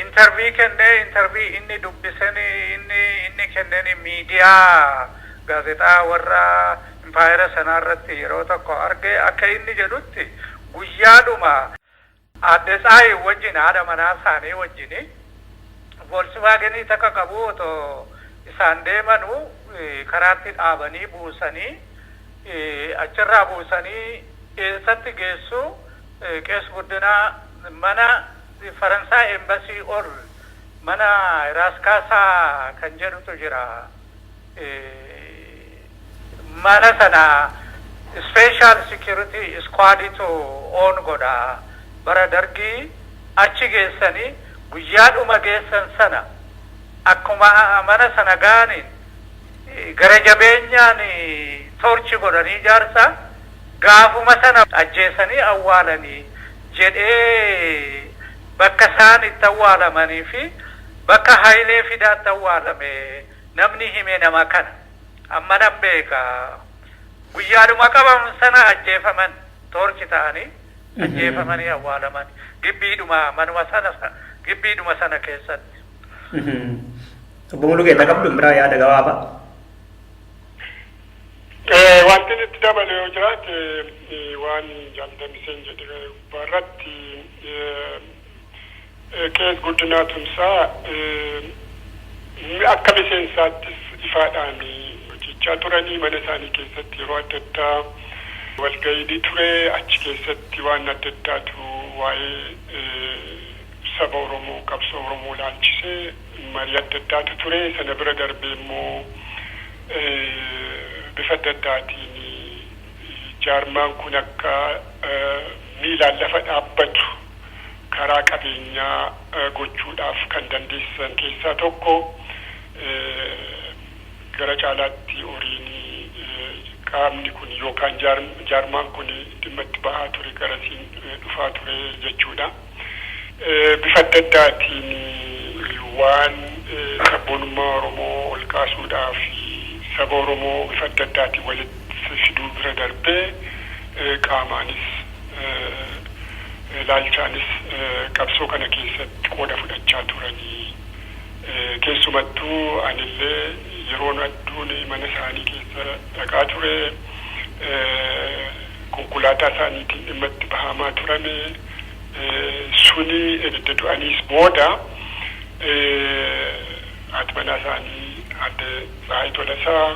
interview kennee, interview inni dubbisen inni kenneen miidiyaa gaazexaa warra impaayera sanaa irratti yeroo tokko arge. Akka inni jedhutti guyyaadhuma Aadde Tsaayi wajjin, haadha manaa isaanii wajjin, Volkswagenii takka qabu otoo isaan deemanu karaatti dhaabanii buusanii, achirraa buusanii eessatti geessu? Qees Guddinaa mana Faransaay embasii ol mana Raaskaasaa kan jedhutu jira. Mana sana special security squaditu oon godha bara Dargii. Achi geessanii guyyaadhuma geessan sana akkuma mana sana gaaniin gara jabeenyaan torture godhanii jaarsa gaafuma sana ajjeesanii awwaalanii jedhee, bakka isaan itti awwaalamanii fi bakka Hayilee Fidaatti awwaalame namni hime nama kana. Amma nan beeka, guyyaadhuma qabaman sana ajjeefaman, torture ta'anii ajjeefamanii awwaalaman gibbiidhuma manuma sana, gibbiidhuma sana keessatti. Obbo Mulugeeta, qabdu biraa yaada gabaabaa? Wanti itti dabale yoo jiraate, waan Jaaldamiseen jedhe gubbaarratti, Qees Guddinaa Tumsaa akka miseensaattis ifaadhaan hojjechaa turanii, mana isaanii keessatti yeroo adda addaa walgahii ture. Achi keessatti waan adda addaatu waa'ee saba Oromoo, qabsoo Oromoo laalchisee marii adda addaatu ture. Sana bira darbee immoo bifa adda addaatiin jaarmaan kun akka miilaan lafa dhaabbatu karaa qabeenyaa gochuudhaaf kan dandeessisan keessaa tokko gara caalaatti horiin qaamni kun yookaan jaarmaan kun dhimma itti bahaa ture garasiin dhufaa ture jechuudha. Bifa adda addaatiin waan sabboonummaa Oromoo ol kaasuudhaaf, saba Oromoo bifa adda addaatiin walitti fiduu bira darbee qaamaanis ilaalchaanis qabsoo kana keessatti qooda fudhachaa turanii. Keessumattuu anillee yeroon adduun mana isaanii keessa dhaqaa ture, konkolaataa isaaniitiin dhimma itti bahamaa turame. Suni edda du'aniis booda haati manaa isaanii Aadde Tsahaay Tolasaa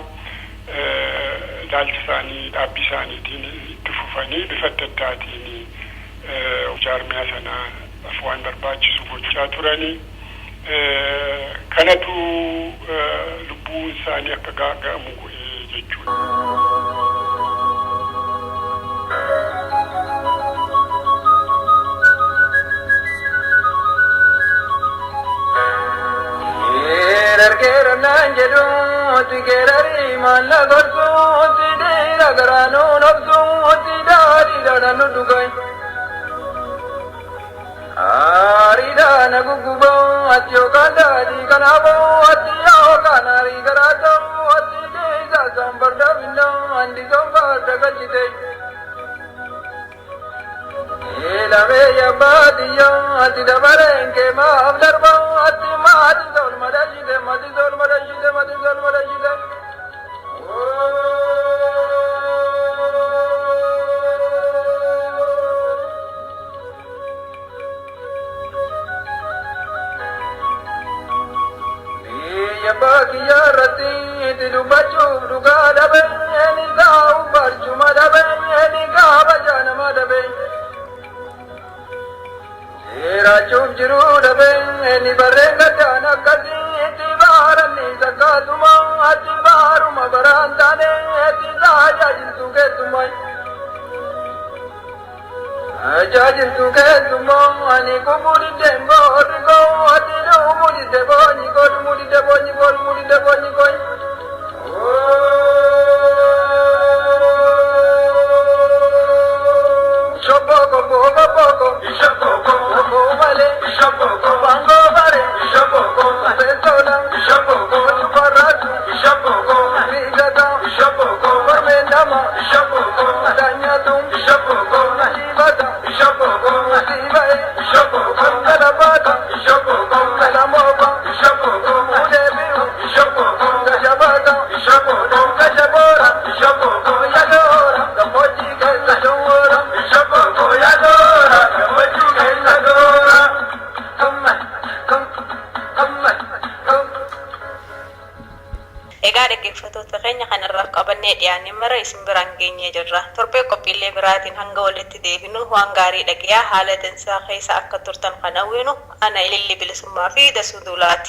ilaalcha isaanii, dhaabbii isaaniitiin itti fufanii bifa adda addaatiin jaarmiyaa sanaaf waan barbaachisu gochaa turanii. Kanatu lubbuun isaanii akka gaaga'amu godhe jechuudha. Geerargeerannaan jedhuuti geerarii maalla gorsuuti dhiira garaanuu nobsuuti daadhiidhaan nu dhugai. Aariidhaan gugguboo ati yookaan daadhii kanaafoo ati yookaan aarii garaa ta'uu ati dhiisa soon farda binnoo andi soon farda galchite. Lamee yabbaatiyyo ati dabareen kee maaf darba ati maati sol madashite mati sol madashite mati sol madashite. Biyya baakiyyaa irratti itti dubbachuuf dhugaa dhabe, ni taa'u barcuma dhabe, ni kabaja nama dhabe. Jiraachuuf jiruu dhabee ni barreen gaddaan akkasitti baaranni sakkaatuma ati baaruma baraan taane ati tajaajiltu keessumaa. Tajaajiltu keessumaa ani kubuu diddeen boorri koo ati dhumuu didde boonyi koo dhumuu didde boonyi koo dhumuu didde boonyi koo. Shoboko boko boko, shoboko boko vale, shoboko bango vale, shoboko pesola, shoboko chuparatu, shoboko rigata, shoboko parmendama, shoboko danyatu, shoboko jivata, shoboko jivae, shoboko kalabata, shoboko kalamoba, shoboko mudebiu, shoboko gajabata, shoboko gajabora, shoboko yadora, gammoji keessa showora, shoboko yadora, gammoji keessa dora. Amma, kam, amma, kam. Egaa dhaggeeffattoota keenya kanarraaf qabannee dhiyaanne mara isin biraan geenyee jirra. Torbee qophiilee biraatiin hanga walitti deebinu waan gaarii dhagayaa haala dansaa keessa akka turtan kan hawwinu ana ililli bilisummaa fi dasuu duulaati.